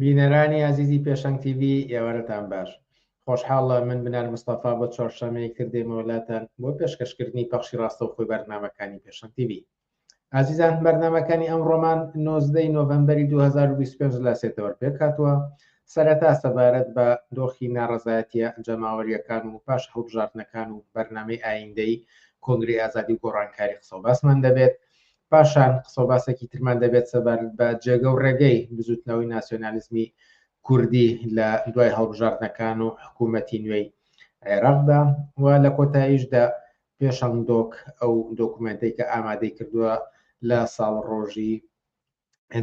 بینەرانی ئازیزی پێشەنگ تیڤی ئێوارەتان باش. خۆشحاڵە من بنار مستەفا بۆ چوارشەممەیەک تر دێمەوە لاتان بۆ پێشکەشکردنی پەخشی ڕاستەوخۆی بەرنامەکانی پێشەنگ تیڤی. ئازیزان بەرنامەکانی ئەمڕۆمان 19 نۆڤەمبەری 2025 لە سێتەوەر پێکهاتووە. سەرەتا سەبارەت بە دۆخی ناڕەزایەتیە جەماوەریەکان و پاش هەڵبژاردنەکان و بەرنامەی ئایندەی کۆنگرەی ئازادی و گۆڕانکاری قسەوباسمان دەبێت. پاشان قسەوباسێکی ترمان دەبێت سەبارەت بە جێگە و ڕێگەی بزوتنەوەی ناسیۆنالیزمی کوردی لە دوای هەڵبژاردنەکان و حکوومەتی نوێی عێراقدا و لە کۆتاییشدا پێشەنگ دۆک ئەو دۆکومێنتەی کە ئامادەی کردووە لە ساڵڕۆژی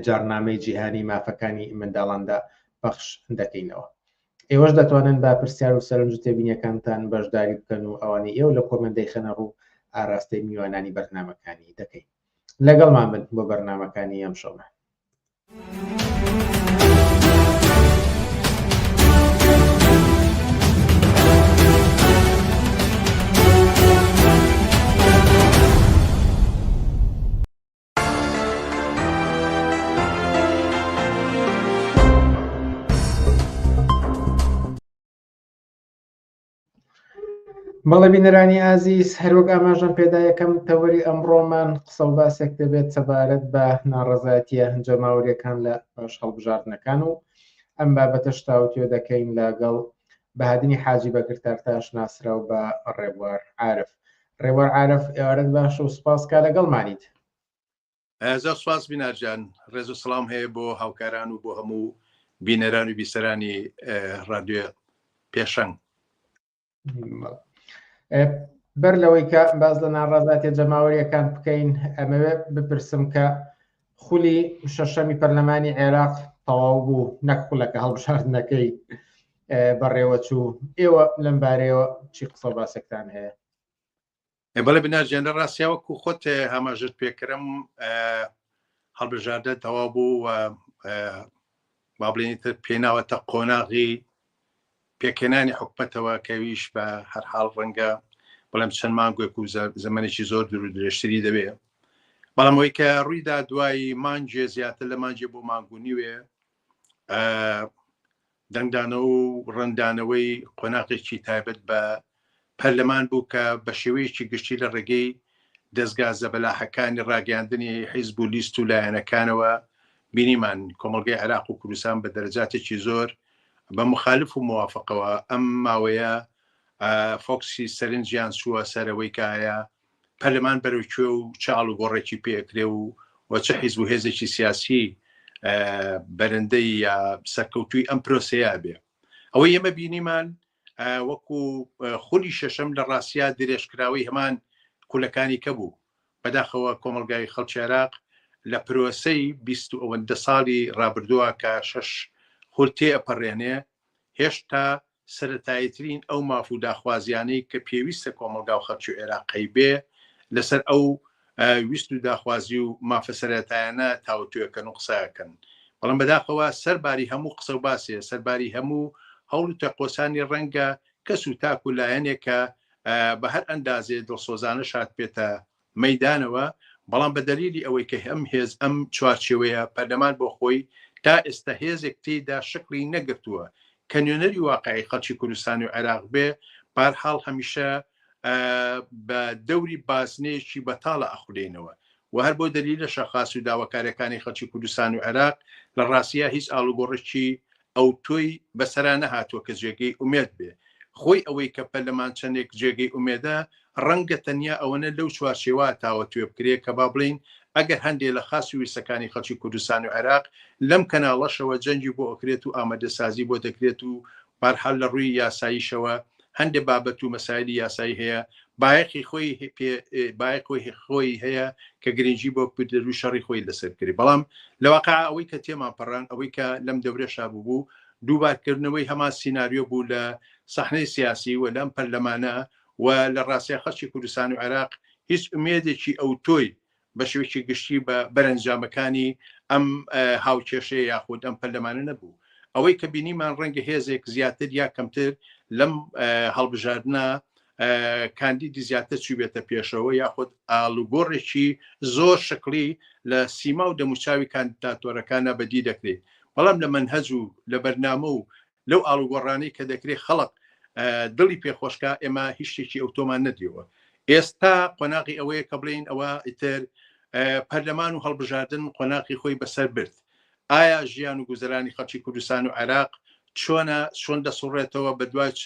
جارنامەی جیهانی مافەکانی منداڵاندا پەخش دەکەینەوە. ئێوەش دەتوانن بە پرسیار و سەرنج و تێبینیەکانتان بەشداری بکەن و ئەوانەی ئێوە لە comment دەیخەنە ڕوو ئاراستەی میوانانی بەرنامەکانی دەکەین. لەگەڵمان بن بۆ بەرنامەکانی ئەمشەومان. بەڵێ بینەرانی ئازیز هەروەک ئاماژەم پێدا یەکەم تەوەری ئەمڕۆمان قسە و باسێک دەبێت سەبارەت بە ناڕەزایەتیە جەماوەریەکان لە پاش هەڵبژاردنەکان و ئەم بابەتەش تاوتوێ دەکەین لەگەڵ بەهادنی حاجی بەکر تارتاش ناسراو بە ڕێبوار عارف ڕێبوار عارف ئێوارەت باش و سپاس کا لەگەڵمانیت. زۆر سپاس بینار جان، ڕێز و سڵام هەیە بۆ هاوکاران و بۆ هەموو بینەران و بیسەرانی ڕادیۆ پێشەنگ. بەر لەوەی کە باز لە ناڕازاتیە جەماوەریەکان بکەین ئەمەوێ بپرسم کە خولی شەشەمی پەرلەمانی عێراق تەواو بوو نەک خولەکە هەڵبژاردنەکەی بەڕێوەچوو ئێوە لەم بارەیەوە چی قسە باسێکتان هەیە؟ بەڵێ بناژیان لە ڕاستیا وەکو خۆت هاماژت پێکرم هەڵبژاردە تەواو بوو و با بڵێنی تر پێناوەتە قۆناغی پێکهێنانی حکومەتەوە کەویش بە هەر حاڵ ڕەنگە بڵێم چەند مانگێک و زمانێکی زۆر دوور و درێژتری دەبێ بەڵام ئەوەی کە ڕوویدا دوای مانگێ زیاتر لە مانگێ بۆ مانگ و نیوێ دەنگدانەوە و ڕەنگدانەوەی قۆناغێکی تایبەت بە پەرلەمان بوو کە بە شێوەیەکی گشتی لە ڕێگەی دەزگا زەبەلاحەکانی ڕاگەیاندنی حیزب و لیست و لایەنەکانەوە بینیمان کۆمەڵگەی عێراق و کوردستان بە دەرەجاتێکی زۆر بە مخالف و موافقەوە ئەم ماوەیە فۆکسی سەرنجیان چووە سەرەوەی کایە پەرلەمان بەرەو کوێ و چ ئاڵوگۆڕێکی پێکرێ و و چ حیزب و هێزێکی سیاسی بەرەندەی یا سەرکەوتوی ئەم پرۆسەیە بێ ئەوەی ئێمە بینیمان وەکو خولی شەشەم لە ڕاستیا درێژکراوەی هەمان خولەکانی کە بوو بەداخەوە کۆمەلگای خەڵکی عێراق لە پرۆسەی 20 ئەوەندە ساڵی ڕابردووە کە شەش خول تێ ئەپەڕێنێ هێشتا سەرەتاییترین ئەو ماف و داخوازیانەی کە پێویستە کۆمەڵگا و خەڵکی عێراق هەیبێ لەسەر ئەو ویست و داخوازی و مافە سەرەتایانە تاوتوێکەن و قسەکەن بەڵام بەداخەوە سەرباری هەموو قسە و باسێ سەرباری هەموو هەوڵ و تەقۆسانی ڕەنگە کەس و تاک و لایەنێکە بە هەر ئەندازێ دڵسۆزانە شاد پێتە مەیدانەوە، بەڵام بە دەلیلی ئەوەی کە ئەم هێز ئەم چوارچێوەیە پەرلەمان بۆ خۆی تا ئێستا هێزێک تێیدا شکڵی نەگرتووە کە نوێنەری واقعی خەڵکی کوردستان و عێراق بێ، بارحاڵ هەمیشە بە دەوری بازنەیەکی بەتاڵە ئەخولێینەوە و هەر بۆ دەلیلەشە خواست و داواکاریەکانی خەڵکی کوردستان و عێراق لە ڕاستیا هیچ ئاڵوگۆڕێکی ئەوتۆی بەسەرا نەهاتووە کە جێگەی ئومێد بێ. خۆی ئەوەی کە پەرلەمان چەندێک جێگەی ئومێدە، ڕەنگە تەنیا ئەوەنە لەو چوارچێوە تاوەتوێ بکرێ کە با بڵێین ئەگەر هەندێ لە خاست و ویستەکانی خەڵکی کوردستان و عێراق لەم کەناڵەشەوە جەنگی بۆ ئەکرێت و ئامادەسازی بۆ دەکرێت و بارحال لە ڕووی یاساییشەوە هەندێ بابەت و مەسایلی یاسایی هەیە بایەخی خۆی پێ بایەخی خۆی هەیە کە گرنگی بۆ بدرێت و شەڕی خۆی لەسەر بکرێت بەڵام لە واقع ئەوەی کە تێمان پەڕان ئەوەی کە لەم دەورەشا بوو دووبارکردنەوەی هەمان سیناریۆ بوو لە سەحنەی سیاسی و لەم پەرلەمانە و لە ڕاستیا خەڵکی کوردستان و عێراق هیچ ئومێدێکی ئەوتۆی بە شێوەیەکی گشتی بە بەرەنجامەکانی ئەم هاوکێشەیە یاخود ئەم پەرلەمانە نەبوو. ئەوەی کە بینیمان ڕەنگە هێزێک زیاتر یا کەمتر لەم هەڵبژاردنە کاندیدی زیاتر چووبێتە پێشەوە یاخود ئاڵوگۆڕێکی زۆر شکڵی لە سیما و دەموچاوی کاندیداتۆرەکانە بەدی دەکرێت. بەڵام لە مەنهەج و لە بەرنامە و لەو ئاڵوگۆڕانەی کە دەکرێت خەڵک دڵی پێخۆشکا ئێمە هیچ شتێکی ئەوتۆمان نەدیوە. ئێستا قۆناغی ئەوەیە کە بڵێین ئەوە ئیتر پەرلەمان و هەڵبژاردن قۆناغی خۆی بەسەر برد. ئایا ژیان و گوزەرانی خەڵکی کوردستان و عێراق چۆنە، چۆن دەسوڕێتەوە، بەدوای چ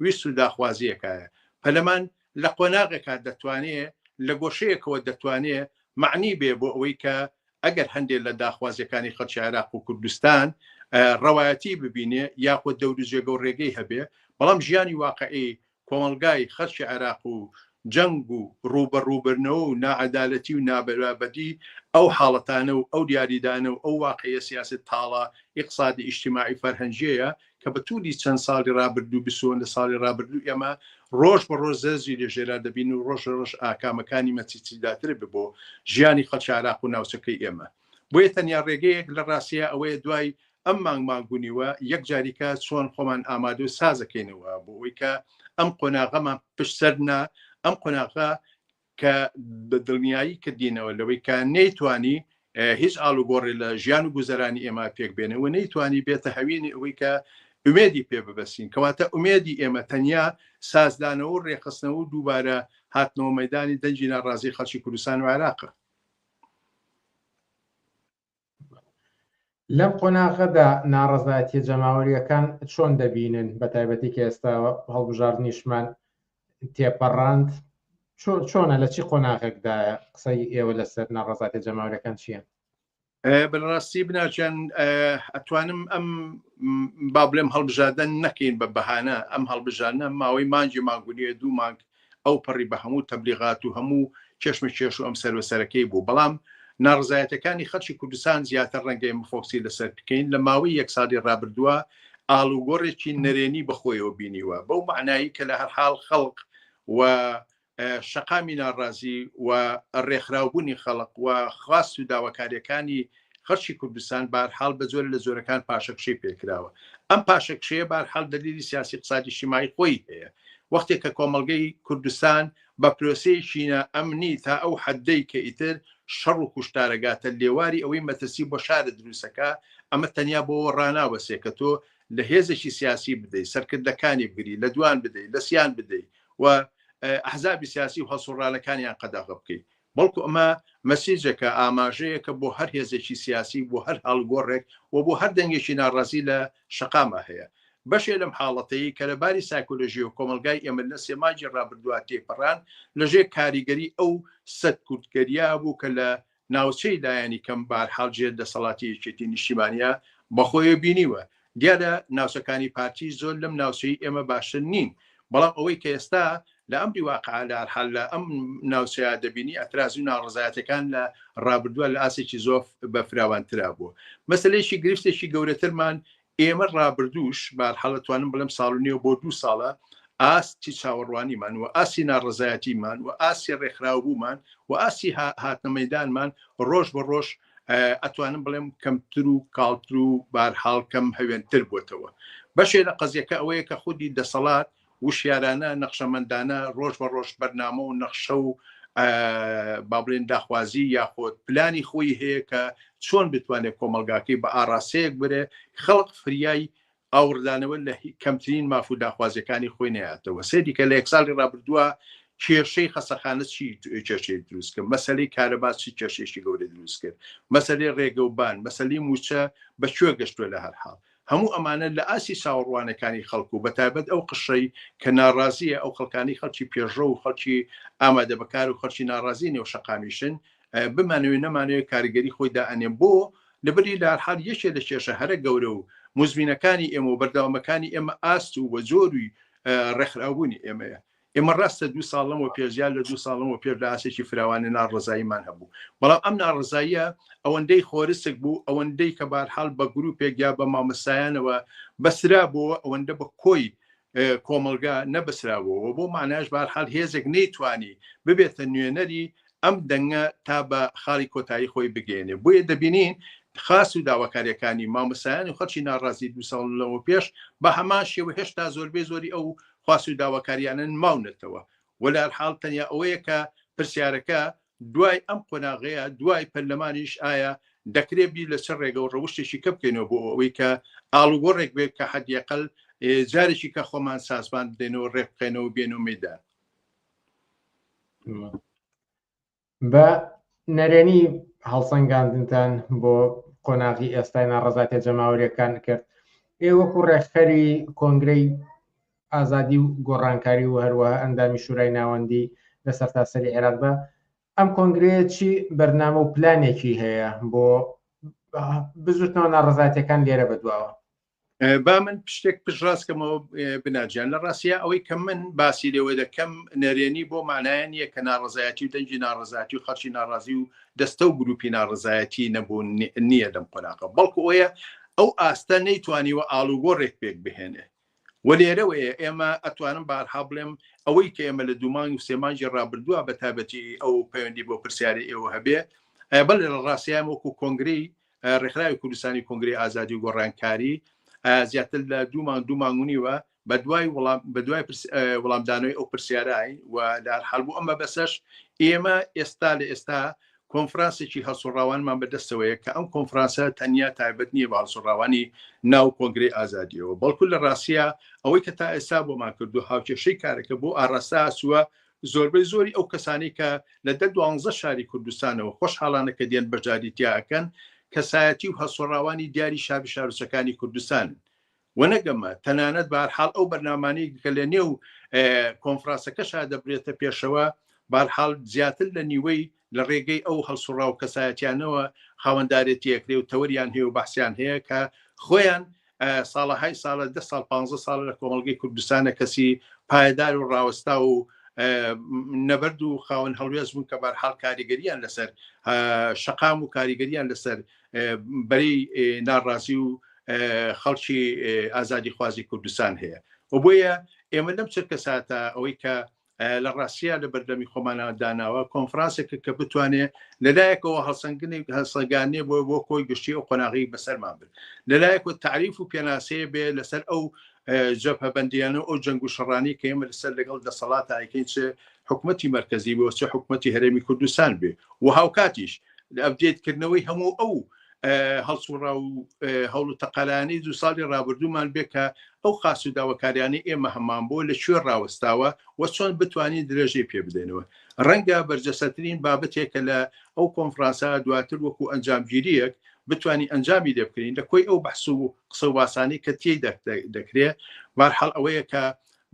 ویست و داخوازییەکایە؟ پەرلەمان لە قۆناغێکا دەتوانێ، لە گۆشەیەکەوە دەتوانێ مەعنی بێ بۆ ئەوەی کە ئەگەر هەندێ لە داخوازیەکانی خەڵکی عێراق و کوردستان ڕەوایەتی ببینێ یاخود دەور و جێگە و ڕێگەی هەبێ، بەڵام ژیانی واقعی کۆمەڵگای خەڵکی عێراق و جەنگ و ڕووبەڕووبرنەوە و ناعەدالەتی و نابەرابەری ئەو حاڵەتانە و ئەو دیاریدانە و ئەو واقعیە سیاسی تاڵە ئیقسادی ئیجتیماعی فەرهەنگیەیە کە بە تولی چەند ساڵی ڕابردوو بیسۆندە ساڵی ڕابردوو ئێمە ڕۆژ بە ڕۆژ زەرزی لێ ژێرا دەبین و ڕۆژ ڕۆژ ئاکامەکانی مەترسیدارتر بێ بۆ ژیانی خەڵکی عێراق و ناوچەکەی ئێمە. بۆیە تەنیا ڕێگەیەک لە ڕاستیا ئەوەیە دوای ئەم مانگ مانگ و نیوە یەک جاریکە چۆن خۆمان ئامادە و سازەکەینەوە بۆ ئەوەی کە ئەم قۆناغەمان پشت سەر نا، ئەم قۆناغە کە بە دڵنیایی کردینەوە لەوەی کە نەیتوانی هیچ ئاڵوگۆڕێ لە ژیان و گوزەرانی ئێمە پێک بێنێ و نەیتوانی بێتە هەوێنی ئەوەی کە ئومێدی پێ ببەستین. کەواتە ئومێدی ئێمە تەنیا سازدانەوە و ڕێکخستنەوە و دووبارە هاتنەوە مەیدانی دەنگی ناڕازی خەڵکی کوردستان و عێراقە. لەم قۆناغەدا ناڕەزایەتیە جەماوەریەکان چۆن دەبینن بە تایبەتی کە ئێستا هەڵبژاردنیشمان تێپەڕاند چۆنە لە چی قۆناغێکدایە قسەی ئێوە لەسەر ناڕەزایەتیە جەماوەریەکان چییە؟ بەڕاستی بناچیان ئەتوانم ئەم با بڵێم هەڵبژاردن نەکەین بە بەهانە ئەم هەڵبژاردنە ماوەی مانگی مانگونیە دوو مانگ ئەو پەڕی بە هەموو تەبلیغات و هەموو کێشمە کێش و ئەم سەروەسەرەکەی بوو بەڵام ناڕزایەتەکانی خەڵکی کوردستان زیاتر ڕەنگە ئێمە فۆکسی لەسەر بکەین لە ماوەی یەک ساڵی ڕابردووە ئاڵوگۆڕێکی نەرێنی بەخۆیەوە بینیوە بەو مەعنایی کە لە هەر حاڵ خەڵک و شەقامی ناڕازی و ڕێکخراوبوونی خەڵک و خواست و داواکاریەکانی خەڵکی کوردستان بارحاڵ بە جۆرە لە جۆرەکان پاشەکشەی پێکراوە. ئەم پاشەکشەیە بارحاڵ دەلیلی سیاسی اقتصادی اجتماعی خۆی هەیە. وەختێک کە کۆمەڵگەی کوردستان بە پرۆسەیەکی نا ئەمنی تا ئەو حەدەی کە ئیتر شەڕ و کوشتارەگاتە لێواری ئەوەی مەترسی بۆ شارە دروستەکا، ئەمە تەنیا بۆوە ڕاناوەسێ کە تۆ لە هێزێکی سیاسی بدەی، سەرکردەکانی بگری، لە دوان بدەی، لە سیان بدەی و ئەحزابی سیاسی و هەڵسوڕانەکانیان قەدەغە بکەی. بەڵکو ئەمە مەسیجێکە، ئاماژەیەکە بۆ هەر هێزێکی سیاسی، بۆ هەر ئاڵوگۆڕێک و بۆ هەر دەنگێکی ناڕازی لە شەقاما هەیە. بەشێ لەم حاڵەتەی کە لە باری سایکۆلۆژییەوە کۆمەڵگای ئێمە لە سێ مانگی ڕابردووا تێیپەڕاند، لە ژێر کاریگەری ئەو سەرکوتگەرییە بوو کە لە ناوچەی لایەنی کەم بارحاڵ ژێر دەسەڵاتی یەکێتی نیشتیمانییە بەخۆیەوە بینیوە. دیارە ناوچەکانی پارتی زۆر لەم ناوچەی ئێمە باشتر نین، بەڵام ئەوەی کە ئێستا لە ئەمری واقع لە هەرحال لە ئەم ناوچەیە دەبینی ئەتراز و ناڕەزایەتەکان لە ڕابردووە لە ئاستێکی زۆر بە فراوانترا بووە. مەسەلەیەکی گرفتێکی گەورەترمان ئێمە ڕابردووش بارحاڵ ئەتوانم بڵێم ساڵ و نێو بۆ دوو ساڵە ئاستی چاوەڕوانیمان و ئاستی ناڕەزایەتیمان و ئاستی ڕێکخراوبوومان و ئاستی هاتنە مەیدانمان ڕۆژ بە ڕۆژ ئەتوانم بڵێم کەمتر و کاڵتر و بارحاڵ کەم هەوێنتر بووەتەوە. بەشێ لە قەزیەکە ئەوەیە کە خودی دەسەڵات وشیارانە، نەخشەمەندانە ڕۆژ بە ڕۆژ بەرنامە و نەخشە و با بڵێن داخوازی یاخۆد پلانی خۆی هەیە کە چۆن بتوانێت کۆمەڵگاکەی بە ئاڕاستەیەک برێ خەڵک فریای ئاوڕدانەوە لە کەمترین ماف و داخوازیەکانی خۆی نەیاتەوە. سەیری کە لە یەک ساڵی ڕابردووە کێشەی خەسەخانە چی کێشەی دروست کرد، مەسەلەی کارەبا چی کێشەیەکی گەورەی دروست کرد، مەسەلەی ڕێگە و بان، مەسەلەی مووچە بە کوێ گەشتووە لە هەر حاڵ هەموو ئەمانە لە ئاستی چاوەڕوانەکانی خەڵک و بەتایبەت ئەو قشرەی کە ناڕازیە، ئەو خەڵکانەی خەڵکی پێشڕەو و خەڵکی ئامادەبەکار و خەڵکی ناڕازی نێو شەقامیشن، بمانەوێ نەمانەوێ کاریگەری خۆی دائەنێ بۆ لەبری لەهەرحاڵ یەکێ لە کێشە هەرە گەورە و موزمینەکانی ئێمە و بەردەوامەکانی ئێمە ئاست و وەجۆری ڕێکخراوبوونی ئێمەیە. ئێمە ڕاستە دوو ساڵ لەمەوە پێش زیاد لە دوو ساڵ لەمەوە پێش لە ئاستێکی فراوانی ناڕەزاییمان هەبوو، بەڵام ئەم ناڕەزاییە ئەوەندەی خۆرسک بوو، ئەوەندەی کە بارحاڵ بە گروپێک یا بە مامۆستایانەوە بەسترابۆوە، ئەوەندە بە کۆی کۆمەڵگا نەبەسترابۆوە، بۆ ماناش بارحاڵ هێزێک نەیتوانی ببێتە نوێنەری ئەم دەنگە تا بە خاڵی کۆتایی خۆی بگەیەنێ. بۆیە دەبینین خواست و داواکارییەکانی مامۆستایان و خەڵکی ناڕازی دوو ساڵ لەوە پێش بە هەمان شێوە هێشتا زۆربەی زۆری ئەو خواست و داواکاریانە ماونەتەوە. وەلارحاڵ تەنیا ئەوەیە کە پرسیارەکە دوای ئەم قۆناغەیە، دوای پەرلەمانیش ئایا دەکرێت بیر لە چ ڕێگە و ڕەوشتێکی کە بکەینەوە بۆ ئەوەی کە ئاڵوگۆڕێک بێت کە حەدیەقل جارێکی کە خۆمان سازمان بدەینەوە ڕێک بخەینەوە بێنەوە مەدان. بە نەرێنی هەڵسەنگاندنتان بۆ قۆناغی ئێستای ناڕەزاتیە جەماوەریەکان کرد ئێ وەکو ڕێکخەری کۆنگرەی ئازادی و گۆڕانکاری و هەروەها ئەندامی شورای ناوەندی لە سەرتاسەری عێراقدا ئەم کۆنگرەیە چی بەرنامە و پلانێکی هەیە بۆ بزوتنەوە ناڕەزاتیەکان لێرە بەدواوە؟ با من شتێک پشتڕاست کەمەوە بناجیان لە ڕاستە ئەوەی کە من باسی لێوە دەکەم نەرێنی بۆ مانایە نییە کە ناڕزایەتی و دەنگی ناڕزاتی و خەڵکی ناڕازی و دەستە و گروپی ناڕزایەتی نەبوون نییە لەم قۆناغە بەڵکو ئەوەیە ئەو ئاستە نەیتوانیوە ئاڵوگۆڕێک پێک بهێنێ و لێرەوەیە ئێمە ئەتوانم بارها بڵێم ئەوەی کە ئێمە لە دوو مانگ و سێ مانگی ڕابردووە بە تایبەتی ئەو پەیوەندی بۆ پرسیاری ئێوە هەبێ بەڵێ لە ڕاستیان وەکو کۆنگرەی ڕێکخراوی کوردستانی کۆنگرەی ئازادی و گۆڕانکاری زیاتر لە دوو مانگ دوو مانگ و نیوە بە دوای وڵام بە دوای وڵامدانەوەی ئەو پرسیارای و لە هەر بوو ئەمە بەسەش ئێمە ئێستا لە ئێستا کۆنفرانسێکی هەڵسوڕاوانمان بەدەستەوەیە کە ئەم کۆنفرانسە تەنیا تایبەت نییە بە هەڵسوڕاوانی ناو کۆنگرەی ئازادیەوە بەڵکو لە ڕاستیە ئەوەی کە تا ئێستا بۆمان کردو هاوکێشەی کارەکە بۆ ئاراستە چووە زۆربەی زۆری ئەو کەسانەی کە لە دە دوانزە شاری کوردستانەوە خۆشحاڵانە کە دێن بەشداری تیا ئەکەن کەسایەتی و هەڵسوڕاوانی دیاری شار و شارۆچەکانی کوردستانن و نەگەمە تەنانەت بارحاڵ ئەو بەرنامانەی کە لە نێو کۆنفرانسەکەشا دەبرێتە پێشەوە بارحاڵ زیاتر لە نیوەی لە ڕێگەی ئەو هەڵسوڕاو کەسایەتیانەوە خاوەندارێتی ئەکرێ و تەوەریان هەیە و بەحسیان هەیە کە خۆیان ساڵەهای ساڵە دە ساڵ پ ساڵ لە کۆمەڵگەی کوردستانە کەسی پایدار و ڕاوەستا و نەبەرد و خاوەن هەڵوێست بوون کە بەرحاڵ کاریگەریان لەسەر شەقام و کاریگەریان لەسەر بەری ناڕازی و خەڵکی ئازادیخوازی کوردستان هەیە و بۆیە ئێمە لەم چرکە ساتە ئەوەی کە لە ڕاستیا لە بەردەمی خۆمانە داناوە کۆنفرانسێکە کە بتوانێ لەلایەکەوە هەڵسەنگنی هەڵسەنگانێ بۆ بۆ کۆی گشتی ئەو قۆناغی بەسەرمان بن لەلایەک و تعریف و پێناسەیە بێ لەسەر ئەو جەبهەبەندیانە و ئەو جەنگ و شەڕانی کە ئێمە لەسەر لەگەڵ دەسەڵات ئایکەین چ حکوومەتی مرکزی بۆ چ حکوومەتی هەرێمی کوردستان بێ و هاوکاتیش ئەبدێت کردنەوەی هەموو ئەو هەڵسوڕا و هەوڵ و تەقەلایانەی دوو ساڵی ڕابردوومان بێ کە ئەو خاست و داواکاریانەی ئێمە هەمان بۆ لە کوێ ڕاوەستاوە و چۆن بتوانین درێژەی پێ بدەینەوە. ڕەنگە بەرجەستەترین بابەتێک کە لە ئەو کۆنفرانسە دواتر وەکو ئەنجامگیرییەک بتوانین ئەنجامی لێ بکەین لە کۆی ئەو بەحس و قسە و باسانەی کە تێیدا دەکرێ بارحاڵ ئەوەیە کە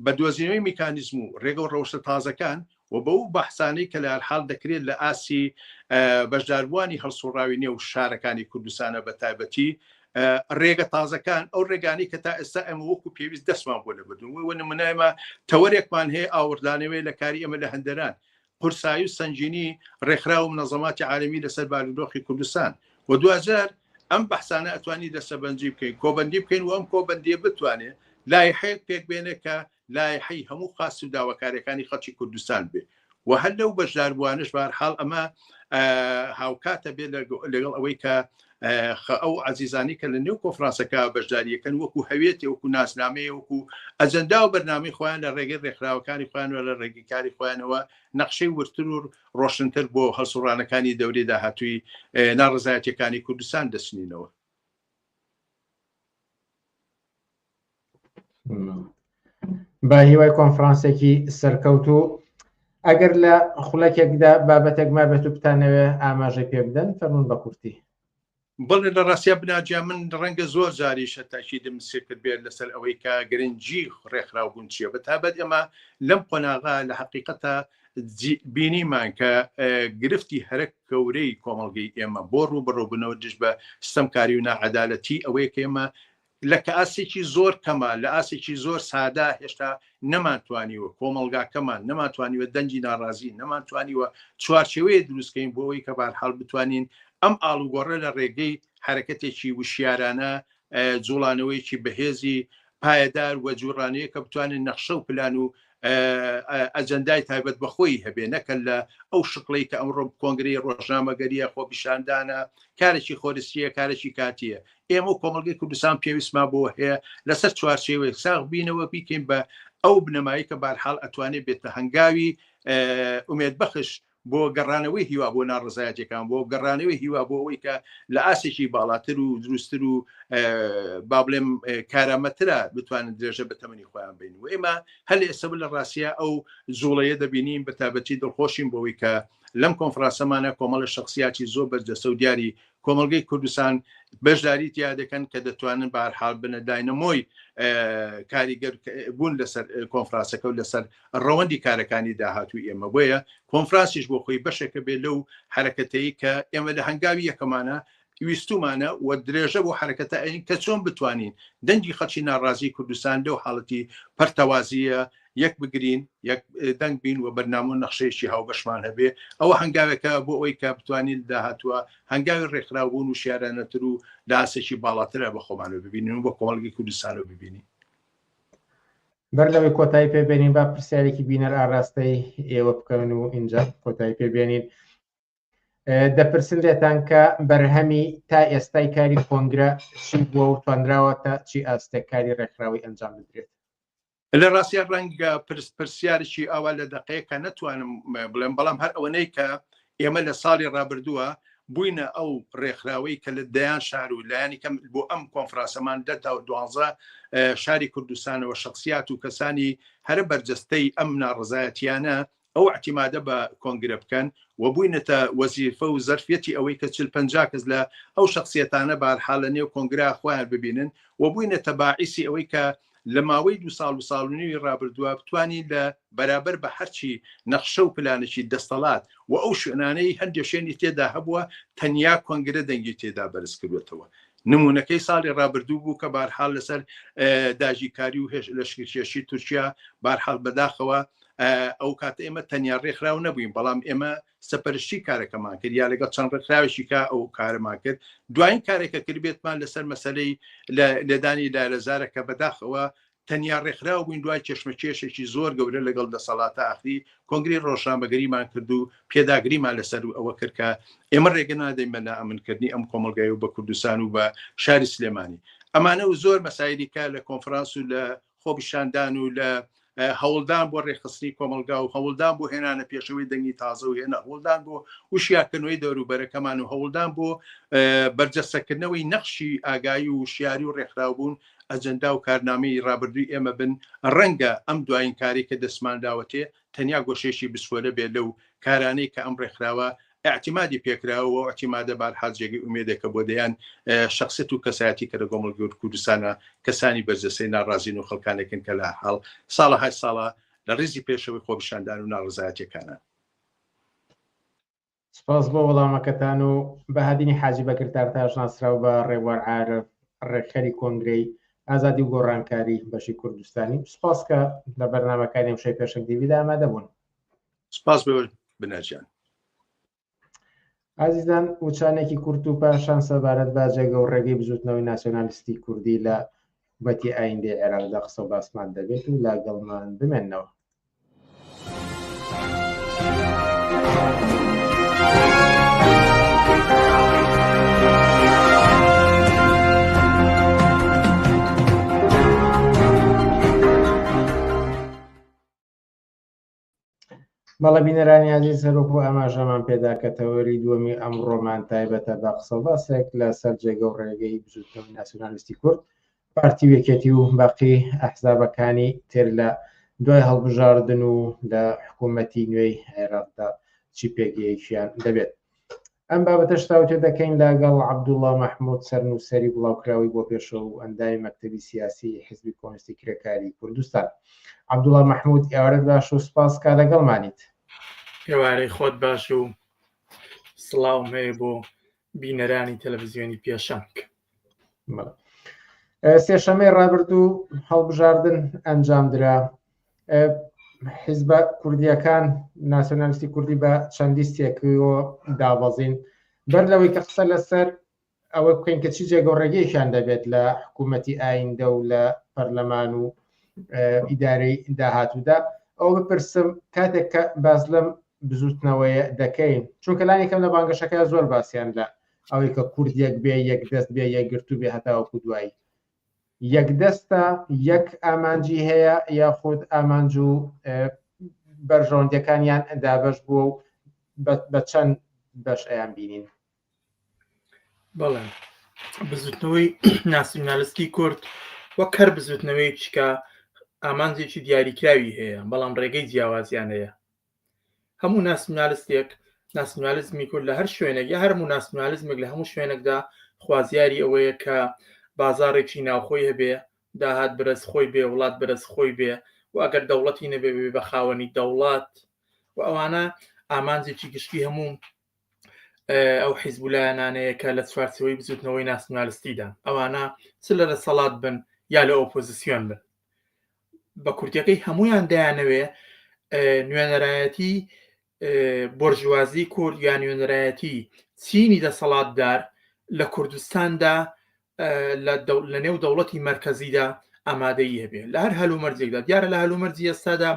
بە دۆزینەوەی میکانیزم و ڕێگە و ڕەوشتە تازەکان و بەو بەحسانەی کە لە هەرحاڵ دەکرێت لە ئاستی بەشداربووانی هەڵسوڕاوی نێو شارەکانی کوردستانە بە تایبەتی ڕێگە تازەکان ئەو ڕێگانی کە تا ئێستا ئەمە وەکو پێویست دەستمان بۆ نەبردون وە نمونایمە تەوەرێکمان هەیە ئاوردانەوەی لە کاری ئەمە لە هەندەران قورسایی و سەنگینی ڕێکخراو و منەزەماتی عالەمی لەسەر بارودۆخی کوردستان و دواجار ئەم بەحسانە ئەتوانی دەسەبەنجی بکەین کۆبەندی بکەین و ئەم کۆبەندیە بتوانێت لایحەیەک پێک بێنێ کە لایحەی هەموو خواست و داواکاریەکانی خەڵکی کوردستان بێ و هەر لەو بەشداربووانەش بەهەرحاڵ ئەمە هاوکاتە بێ لەگەڵ ئەوەی کە ئەو عزیزانی کە لە نێو کۆنفرانسەکە بەشداریەکەن وەکو هەوێتی وەکو ناسنامەیە وەکو ئەجەندا و بەرنامەی خۆیان لە ڕێگەی ڕێکخراوەکانی خۆیان و لە ڕێگەی کاری خۆیانەوە نەخشەی وردتر و ڕۆشنتر بۆ هەڵسوڕانەکانی دەورەی داهاتووی ناڕەزایەتیەکانی کوردستان دەچنینەوە. بە هیوای کۆنفرانسێکی سەرکەوتوو ئەگەر لە خولەکێکدا بابەتێک مابێت و بتانەوێ ئاماژەی پێ بدەن فەرمونون بە کورتی. بەڵێ لە ڕاستیا بناجیا من ڕەنگە زۆر جاریشە تاکیدم سێ کرد بێت لەسەر ئەوەی کە گرنگی ڕێکخراوبوون چییە بە تابەت ئێمە لەم قۆناغا لە حقیقەتە بینیمان کە گرفتی هەرە گەورەی کۆمەڵگەی ئێمە بۆ ڕووبەڕووبوونەوە دژ بە ستەمکاری و ناعەدالەتی ئەوەیە کە ئێمە لە کە ئاستێکی زۆر کەمە، لە ئاستێکی زۆر سادە هێشتا نەمانتوانیوە کۆمەڵگاکەمان، نەمانتوانیوە دەنگی ناڕازی، نەمانتوانیوە چوارچێوەیە دروست کەین بۆ ئەوەی کە بەهەرحاڵ بتوانین ئەم ئاڵوگۆڕە لە ڕێگەی حەرەکەتێکی وشیارانە، جوڵانەوەیەکی بەهێزی پایەدار و جوڕانەیە کە بتوانێت نەخشە و پلان و ئەجەندای تایبەت بە خۆی هەبێ نەکە لە ئەو شکڵی کە ئەمڕۆ کۆنگرەی ڕۆژنامەگەریە خۆپیشاندانە کارێکی خۆرستیە کارێکی کاتیە ئێمە و کۆمەڵگەی کوردستان پێویستمان بۆ هەیە لەسەر چوارچێوەیەک ساغ بینەوە بیکەین بە ئەو بنەمایی کە بارحاڵ ئەتوانێت بێتە هەنگاوی ئومێد بەخش بۆ گەڕانەوەی هیوا بۆ ناڕزایەتەکان بۆ گەڕانەوەی هیوا بۆ ئەوەی کە لە ئاسێکی باڵاتر و دروستتر و با بڵێم کارامەترە بتوانن درێژە بە تەمەنی خۆیان بین و ئێمە هەر لە ئێستا لە ڕاستە ئەو جوڵەیە دەبینین بە تابەتی دڵخۆشین بۆەوەی کە لەم کۆنفرانسەمانە کۆمەڵە شخصیاتی زۆر بەرجەستە و دیاری کۆمەڵگەی کوردستان بەشداری تیا دەکەن کە دەتوانن بارحاڵ بنە داینەمۆی کاریگەر بوون لەسەر کۆنفرانسەکە و لەسەر ڕەوەندی کارەکانی داهاتوو ئێمە بۆیە کۆنفرانسیش بۆ خۆی بەشێکە بێ لەو حرەکەتەی کە ئێمە لە هەنگاوی یەکەمانە ویستومانە و درێژە بۆ حرەکەتە ئەین کە چۆن بتوانین دەنگی خەڵکی ناڕازی کوردستان لەو حاڵەتی پەرتەوازیە یەک بگرین یەک دەنگ بین و بەرنامە و نەخشەیەکی هاوبەشمان هەبێ ئەوە هەنگاوێکە بۆ ئەوەی کە بتوانین داهاتووە هەنگاوی ڕێکخراوبوون و شیارانەتر و لە ئاستێکی باڵاترە بە خۆمانەوە ببینین و بە کۆمەڵگەی کوردستانەوە ببینین. بەر لەوەی کۆتایی پێ بێنین با پرسیارێکی بینەر ئاراستەی ئێوە بکەن و ئینجا کۆتایی پێ بێنین. دەپرسن لێتان کە بەرهەمی تا ئێستای کاری کۆنگرە چی بووە و توانراوە تا چی ئاستێک کاری ڕێکخراوی ئەنجام بدرێت؟ لە ڕاستیا ڕەنگە پرس پرسیارێکی ئاوا لە دەقەیەکە نەتوانم بڵێم بەڵام هەر ئەوەنەی کە ئێمە لە ساڵی ڕابردووە بووینە ئەو ڕێکخراوەی کە لە دەیان شار و لایەنی کەم بۆ ئەم کۆنفرانسەمان دە تا دوانزە شاری کوردستانەوە شخصیات و کەسانی هەرە بەرجەستەی ئەم ناڕزایەتیانە ئەو ئیعتیمادە بە کۆنگرە بکەن و بووینەتە وەزیفە و زەرفیەتی ئەوەی کە 40 50 کەس لە ئەو شخصیەتانە بارحاڵ لە نێو کۆنگرا خۆیان ببینن و بووینەتە باعیسی ئەوەی کە لە ماوەی دو ساڵ و ساڵ و نیوی ڕابردووە بتوانین لە بەرابەر بە هەرچی نەخشە و پلانێکی دەستەڵات و ئەو شوێنانەی هەندێک شوێنی تێدا هەبووە تەنیا کۆنگرە دەنگی تێدا بەرز کردوێتەوە نمونەکەی ساڵی ڕابردوو بوو کە بارحاڵ لەسەر داگیرکاری و هێش لەشکرکێشی تورکیا بارحاڵ بەداخەوە ئەو کاتە ئێمە تەنیا ڕێکخراو نەبووین بەڵام ئێمە سەپەرشتی کارەکەمان کرد یا لەگەڵ چەند ڕێکخراوێکی کە ئەو کارەمان کرد دوایین کارێکە کردبێتمان لەسەر مەسلەی لێدانی لالەزارە کە بەداخەوە تەنیا ڕێکخراو بووین دوای کێشمەکێشێکی زۆر گەورە لەگەڵ دەسەڵاتە ئاخری کۆنگری ڕۆژنامەگەریمان کرد و پێداگریمان لەسەر و ئەوە کرد کە ئێمە ڕێگە نادەین بە نائەمنکردنی ئەم کۆمەڵگای و بە کوردستان و بە شاری سلێمانی ئەمانە و زۆر مەسایلی کە لە کۆنفرانس و لە خۆپیشاندان و لە هەوڵدان بۆ ڕێکخستنی کۆمەڵگا و هەوڵدان بۆ هێنانە پێشەوەی دەنگی تازە و هێنا هەوڵدان بۆ وشیارکردنەوەی دەوروبەرەکەمان و هەوڵدان بۆ بەرجەستەکردنەوەی نەخشی ئاگایی و وشیاری و ڕێکخراوبوون ئەجەندا و کارنامەی ڕابردووی ئێمە بن ڕەنگە ئەم دوایین کارەی کە دەستمان داوەتێ تەنیا گۆشەیەکی بچکۆلە بێ لەو کارانەی کە ئەم ڕێکخراوە ئیعتیمادی پێکراوە و ئیعتیمادە بارحال جێگەی ئومێدێکە بۆ دەیان شەخسیەت و کەسایەتی کە لە گۆمەڵگەی کوردستانە کەسانی بەرجەستەی ناڕازین و خەڵکانێکن کە لە حاڵ ساڵەهای ساڵە لە ڕیزی پێشەوەی خۆپیشاندان و ناڕەزایەتیەکانن. سپاس بۆ وەڵامەکەتان و بەهادینی حاجی بەکر تارتاش ناسراو بە ڕێبوار عارف ڕێکخەری کۆنگرەی ئازادی و گۆڕانکاری بەشی کوردستانی سپاس کە لە بەرنامەکانی ئەمشەوی پێشەنگ تیڤیدا ئامادە بوون. سپاس بۆ بناجان. ئازیزان وچانێکی کورت و پاشان سەبارەت بە جێگە و ڕێگەی بزوتنەوەی ناسیۆنالیستی کوردی لە حکومەتی ئایندەی عێراقدا قسە و باسمان دەبێت و لاگەڵمان بمێنەوە. بەڵێ بینەرانی ئازیز هەروەکو ئاماژەمان پێدا کە تەوەری دووەمی ئەمڕۆمان تایبەتە بە قسە و باسێک لە سەر جێگە و ڕێگەی بزوتنەوەی ناسیۆنالیستی کورد پارتی و یەکێتی و باقی ئەحزابەکانی تر لە دوای هەڵبژاردن و لە حکوومەتی نوێی عێراقدا چی پێگەیەکیان دەبێت. ئەم بابەتەش تاوتوێ دەکەین لەگەڵ عەبدوڵڵا مەحموود سەرنووسەری بڵاوکراوەی بۆ پێشەوە و ئەندامی مەکتەبی سیاسی حیزبی کۆمۆنیستی کرێکاری کوردستان. عەبدوڵڵا مەحموود ئێوارەت باش و سپاس کا لەگەڵمانیت. ئێوارەی خۆت باش و سڵاوم هەیە بۆ بینەرانی تەلەڤزیۆنی پێشەنگ. سێشەمەی ڕابردوو هەڵبژاردن ئەنجامدرا حیزبە کوردیەکان ناسیۆنالیستی کوردی بە چەند لیستێکەوە دابەزین بەر لەوەی کە قسە لەسەر ئەوە بکەین کە چی جێگە و ڕێگەیەکیان دەبێت لە حکوومەتی ئایندە و لە پەرلەمان و ئیدارەی داهاتوودا ئەوە بپرسم کاتێک کە باس لەم بزوتنەوەیە دەکەین چونکە لانی کەم لە بانگەشەکە زۆر باسییان لە ئەوەی کە کورد یەک بێ یەک دەست بێ یەکگرتوو بێ هەتاوەکو دوایی یەک دەستە یەک ئامانجی هەیە یاخود ئامانج و بەرژەوەندیەکانیان دابەش بووە و بە چەند بەش ئەیان بینین؟ بەڵێ بزوتنەوەی ناسیونالیستی کورد وەک هەر بزوتنەوەیەکی کە ئامانجێکی دیاریکراوی هەیە بەڵام ڕێگەی جیاوازیان هەیە هەموو ناسیونالیستێک ناسیونالیزمی کورد لە هەر شوێنێک یا هەرموو ناسیونالیزمێک لە هەموو شوێنێکدا خوازیاری ئەوەیە کە بازاڕێکی ناوخۆی هەبێ داهات بەرز خۆی بێ وڵات بەرز خۆی بێ و ئەگەر دەوڵەتی نەبێ بێ بە خاوەنی دەوڵەت و ئەوانە ئامانجێکی گشتی هەموو ئەو حیزب و لایەنانەیە کە لە چوارچێوەی بزوتنەوەی ناسیونالیستیدا ئەوانە چ لە دەسەڵات بن یا لە ئۆپۆزیسیۆن بن بە کورتەکەی هەمویان دەیانەوێ نوێنەرایەتی بۆرژوازی کورد یا نوێنەرایەتی چینی دەسەڵاتدار لە کوردستاندا لە نێو دەوڵەتی مەرکەزیدا ئامادەیی هەبێ لە هەر هەلومەرجێکدا دیارە لە هەلومەرجی ئێستادا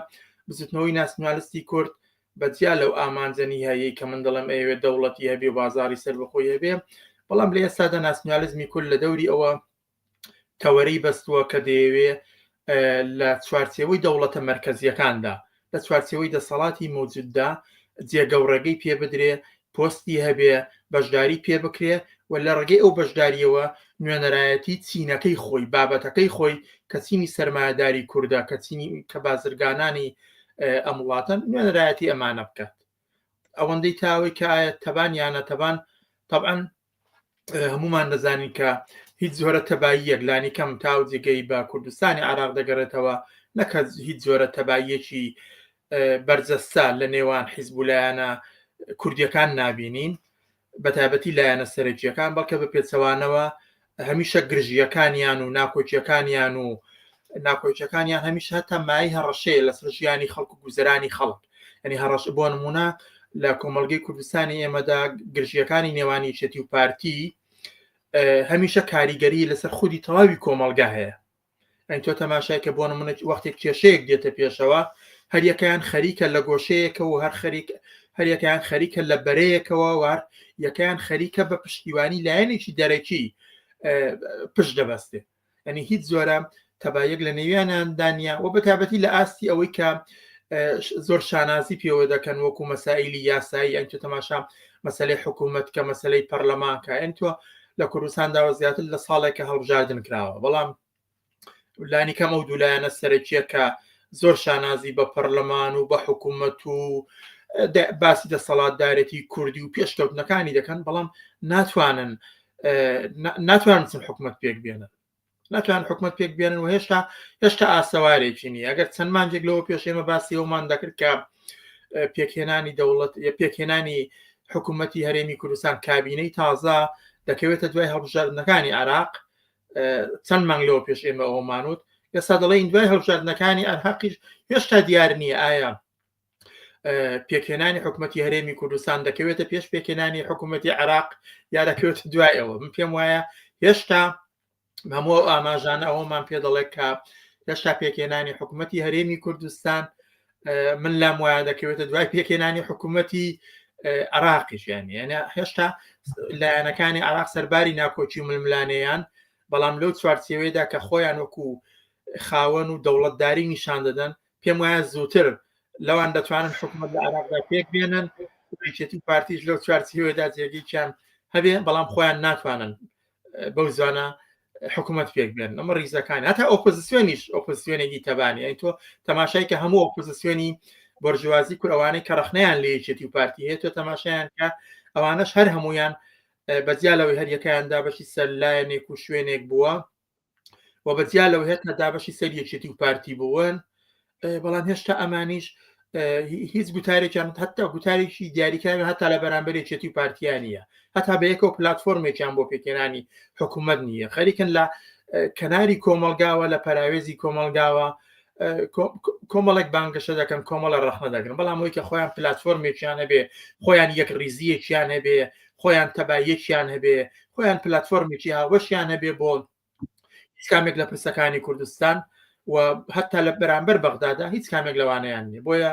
بزوتنەوەی ناسیونالیستی کورد بە جیا لەو ئامانجە نیهاییەی کە من دەڵێم ئەیەوێت دەوڵەتی هەبێ و بازاڕی سەربەخۆی هەبێ بەڵام لە ئێستادا ناسیونالیزمی کورد لە دەوری ئەوە تەوەرەی بەستووە کە دەیەوێ لە چوارچێوەی دەوڵەتە مەرکەزیەکاندا لە چوارچێوەی دەسەڵاتی مەوجوددا جێگە و ڕێگەی پێ بدرێ پۆستی هەبێ بەشداری پێ بکرێ و لە ڕێگەی ئەو بەشداریەوە نوێنەرایەتی چینەکەی خۆی بابەتەکەی خۆی کە چینی سەرمایەداری کوردە کە چینی کە بازرگانانی ئەم وڵاتەن نوێنەرایەتی ئەمانە بکات ئەوەندەی تاوەی کە ئایا تەبان یانە تەبان طبعا هەمومان دەزانین کە هیچ جۆرە تەباییەک لانی کەم تاو جێگەی بە کوردستانی عراق دەگەڕێتەوە نەکە هیچ جۆرە تەباییەکی بەرجەستە لە نێوان حیزب و لایەنە کوردیەکان نابینین بەتایبەتی لایەنە سەرەکیەکان بەڵکە بە پێچەوانەوە هەمیشە گرژیەکانیان و ناکۆکیەکانیان و ناکۆکیەکانیان هەمیشە هەتا مای هەڕەشەیە لەسەر ژیانی خەڵک و گوزەرانی خەڵک ینی هەڕەش بۆ نمونە لە کۆمەڵگەی کوردستانی ئێمەدا گرژیەکانی نێوانی یەکێتی و پارتی هەمیشە کاریگەری لەسەر خودی تەواوی کۆمەڵگا هەیە ئەین تۆ تەماشای کە بۆ نمونە وەختێک کێشەیەک دێتە پێشەوە هەریەکەیان خەریکە لە گۆشەیەکەوە هەر خەریک هەریەکەیان خەریکە لە بەرەیەکەوە وار یەکەیان خەریکە بە پشتیوانی لایەنێکی دەرەکی پشت دەبەستێ ئەنی هیچ زۆرە تەبایەک لە نێویانیاندا نییە و بەتابەتی لە ئاستی ئەوەی کە زۆر شانازی پێوە دەکەن وەکو مەسائلی یاسایی ئەن تۆ تەماشا مەسلەی حکوومەت کە مەسلەی پەرلەمان کە ئەن تۆ لە کوردستانداوە زیاتر لە ساڵێکە هەڵبژاردن کراوە بەڵام لانی کەم ئەو دوولایەنە سەرەکیە کە زۆر شانازی بە پەرلەمان و بە حکوومەت و باسی دەسەڵاتدارێتی کوردی و پێشکەوتنەکانی دەکەن بەڵام ناتوانن ناتوانن چون حکوومەت پێک بێنن ناتوان حکومت پێک بێنن و هێشتا هێشتا ئاسەوارێکی نییە ئەگەر چەند مانجێک لەوە پێش ئێمە باسی ئەومان دەکرد کە پێکهێنانی دەوڵەت یا پێکهێنانی حکوومەتی هەرێمی کوردستان کابینەی تازە دەکەوێتە دوای هەڵبژاردنەکانی عراق چەند مانگ لەوە پێش ئێمە ئەومانوت ئێستا دەڵێن دوای هەڵبژاردنەکانی عراقیش هێشتا دیار نییە ئایا پێکهێنانی حکوومەتی هەرێمی کوردستان دەکەوێتە پێش پێکهێنانی حکوومەتی عراق یا دەکەوێتە دوای ئەوە من پێم وایە هێشتا هەموو ئەو ئاماژانە ئەوەمان پێ دەڵێت کە هێشتا پێکهێنانی حکوومەتی هەرێمی کوردستان من لام وایە دەکەوێتە دوای پێکهێنانی حکوومەتی عراقیش یانی یعنی هێشتا لایەنەکانی عراق سەرباری ناکۆکی و ململانێیان بەڵام لەو چوارچێوەیەدا کە خۆیان وەکو خاوەن و دەوڵەتداری نیشان دەدەن پێم وایە زووتر لەوان دەتوانن حکوومەت لە عراقدا پێک بێنن یەکێتی و پارتیش لەو چوارچێوەیەدا جێگەیەکیان هەبێ بەڵام خۆیان ناتوانن بەو زوانە حکوومەت پێک بێن ئەمە ریزەکان هەتا ئۆپۆزیسیۆنیش ئۆپۆزیسیۆنێکی تەبانی ئەی تۆ تەماشای کە هەموو ئۆپۆزیسیۆنی بۆرژوازی کورد ئەوانەی کە ڕەخنەیان لە یەکێتی و پارتی هەیە تۆ تەماشایان کە ئەوانەش هەر هەمویان بەجیا لەوەی هەر یەکەیان دابەشی سەر لایەنێک و شوێنێک بووە و بە جیا لەوە هێشتا دابەشی سەر یەکێتی و پارتی بوون بەڵام هێشتا ئەمانیش هیچ گوتارێکیان هەتا گوتارێکی دیاریکراوی هەتا لە بەرامبەر یەکێتی و پارتیان نییە هەتا بە یەکەوە پلتفۆرمێکیان بۆ پێکێنانی حکوومەت نییە خەریکن لە کەناری کۆمەلگاوە لە پەراوێزی کۆمەلگاوە کۆمەڵێک بانگەشە دەکەن کۆمەڵە ڕەخنە دەگرن بەڵام ئەوی کە خۆیان پلتفۆرمێکیان هەبێ خۆیان یەک ریزیەکیان هەبێ خۆیان تەباییەکیان هەبێ خۆیان پلتفۆرمێکی هاوبەشیان هەبێ بۆ هیچ کامێک لە پرسەکانی کوردستان و هەتا لە بەرامبەر بەغدادا هیچ کامێک لەوانەیان نیە بۆیە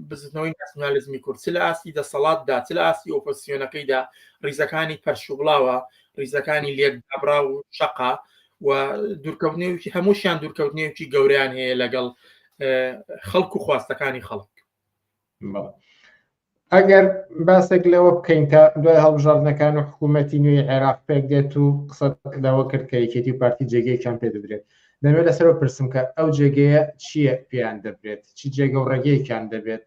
بزوتنەوەی ناسیۆنالیزمی کورد چ لە ئاستی دەسەڵاتدا چ لە ئاستی ئۆپۆزیسیۆنەکەیدا ریزەکانی پەرش و بڵاوە ریزەکانی لێک دابڕا و شەقا و دوورکەوتنەوەی هەمووشیان دوورکەوتنەوەی گەوریان هەیە لەگەڵ خەڵک و خواستەکانی خەڵک. ئەگەر باسێک لەوە بکەین کە دوای هەڵبژاردنەکان و حکوومەتی نوێی عێراق پێک دێت و قسە لەوە کرد کە یەکێتی و پارتی جێگەیەکیان پێ دەدرێت، دەمەوێت لەسەرەوە پرسم کە ئەو جێگەیە چییە پێیان دەبرێت، چ جێگە و ڕێگەیەکیان دەبێت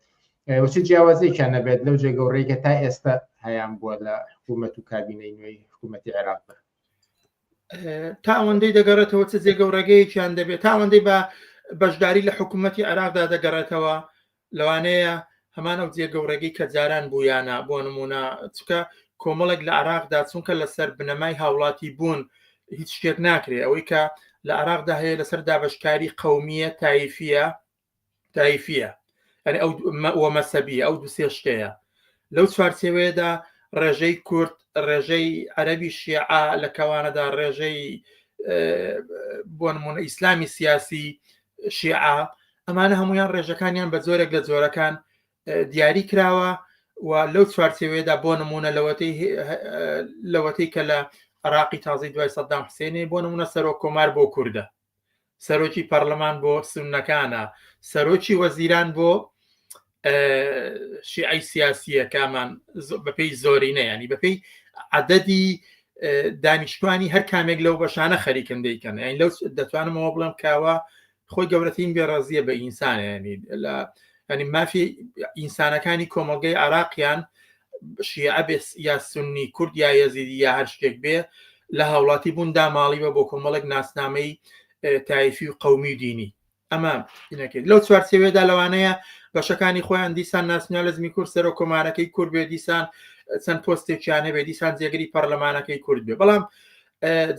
و چ جیاوازیەکیان نەبێت لەو جێگە و ڕێگە تا ئێستا هەیان بووە لە حکوومەت و کابینەی نوێی حکوومەتی عێراقدا؟ تا ئەوەندەی دەگەڕێتەوە چ جێگە و ڕێگەیەکیان دەبێت تا ئەوەندەی بە بەشداری لە حکوومەتی عێراقدا دەگەڕێتەوە لەوانەیە هەمان ئەو جێگە و ڕێگەی کە جاران بوویانە بۆ نمونە چکە کۆمەڵێک لە عراقدا چونکە لەسەر بنەمای هاوڵاتی بوون هیچ شتێک ناکرێ ئەوەی کە لە عراقدا هەیە لەسەر دابشکاری قومیە تایفیە تایفیە یعنی ئەو وەمەسەبیە ئەو دوسێ شتەیە لەو چوارچێوەیەدا ڕێژەی کورد ڕێژەی عەربی شیعە لە کەوانەدا ڕێژەی بۆ نمونە ئیسلامی سیاسی شیعە ئەمانە هەمویان ڕێژەکانیان بە جۆرێک لە جۆرەکان دیاری کراوە و لەو چوارچێوەیەدا بۆ نمونە لەوەتەی لەوەتەی کە لە عراقی تازەی دوای سەدام حسێنی بۆ نمونە سەرۆک کۆمار بۆ کوردە سەرۆکی پەرلەمان بۆ سونەکانە سەرۆکی وەزیران بۆ شیعی سیاسیەکەمان بەپێی زۆرینە ینی بەپێی عدەدی دانیشتوانی هەر کامێک لەو بەشانە خەریکن دەیکەن یان لەو دەتوانمەوە بڵێم کاوە خۆی گەورەترین بێڕازیە بە ئینسان ینی لە ینی مافی ئینسانەکانی کۆمەڵگەی عراقیان شیعە بێ یا سنی کورد یا یەزیدی یا هەر شتێک بێ لە هاوڵاتی بوون داماڵیوە بۆ کۆمەڵێک ناسنامەی تایفی و قومی و دینی ئەمە نەکرد لەو چوارچێوەیەدا لەوانەیە بەشەکانی خۆیان دیسان ناسیۆنالیزمی کورد سەرۆک کۆمارەکەی کورد بێ دیسان چەند پۆستێکیان هەبێ دیسان جێگری پەرلەمانەکەی کورد بێ بەڵام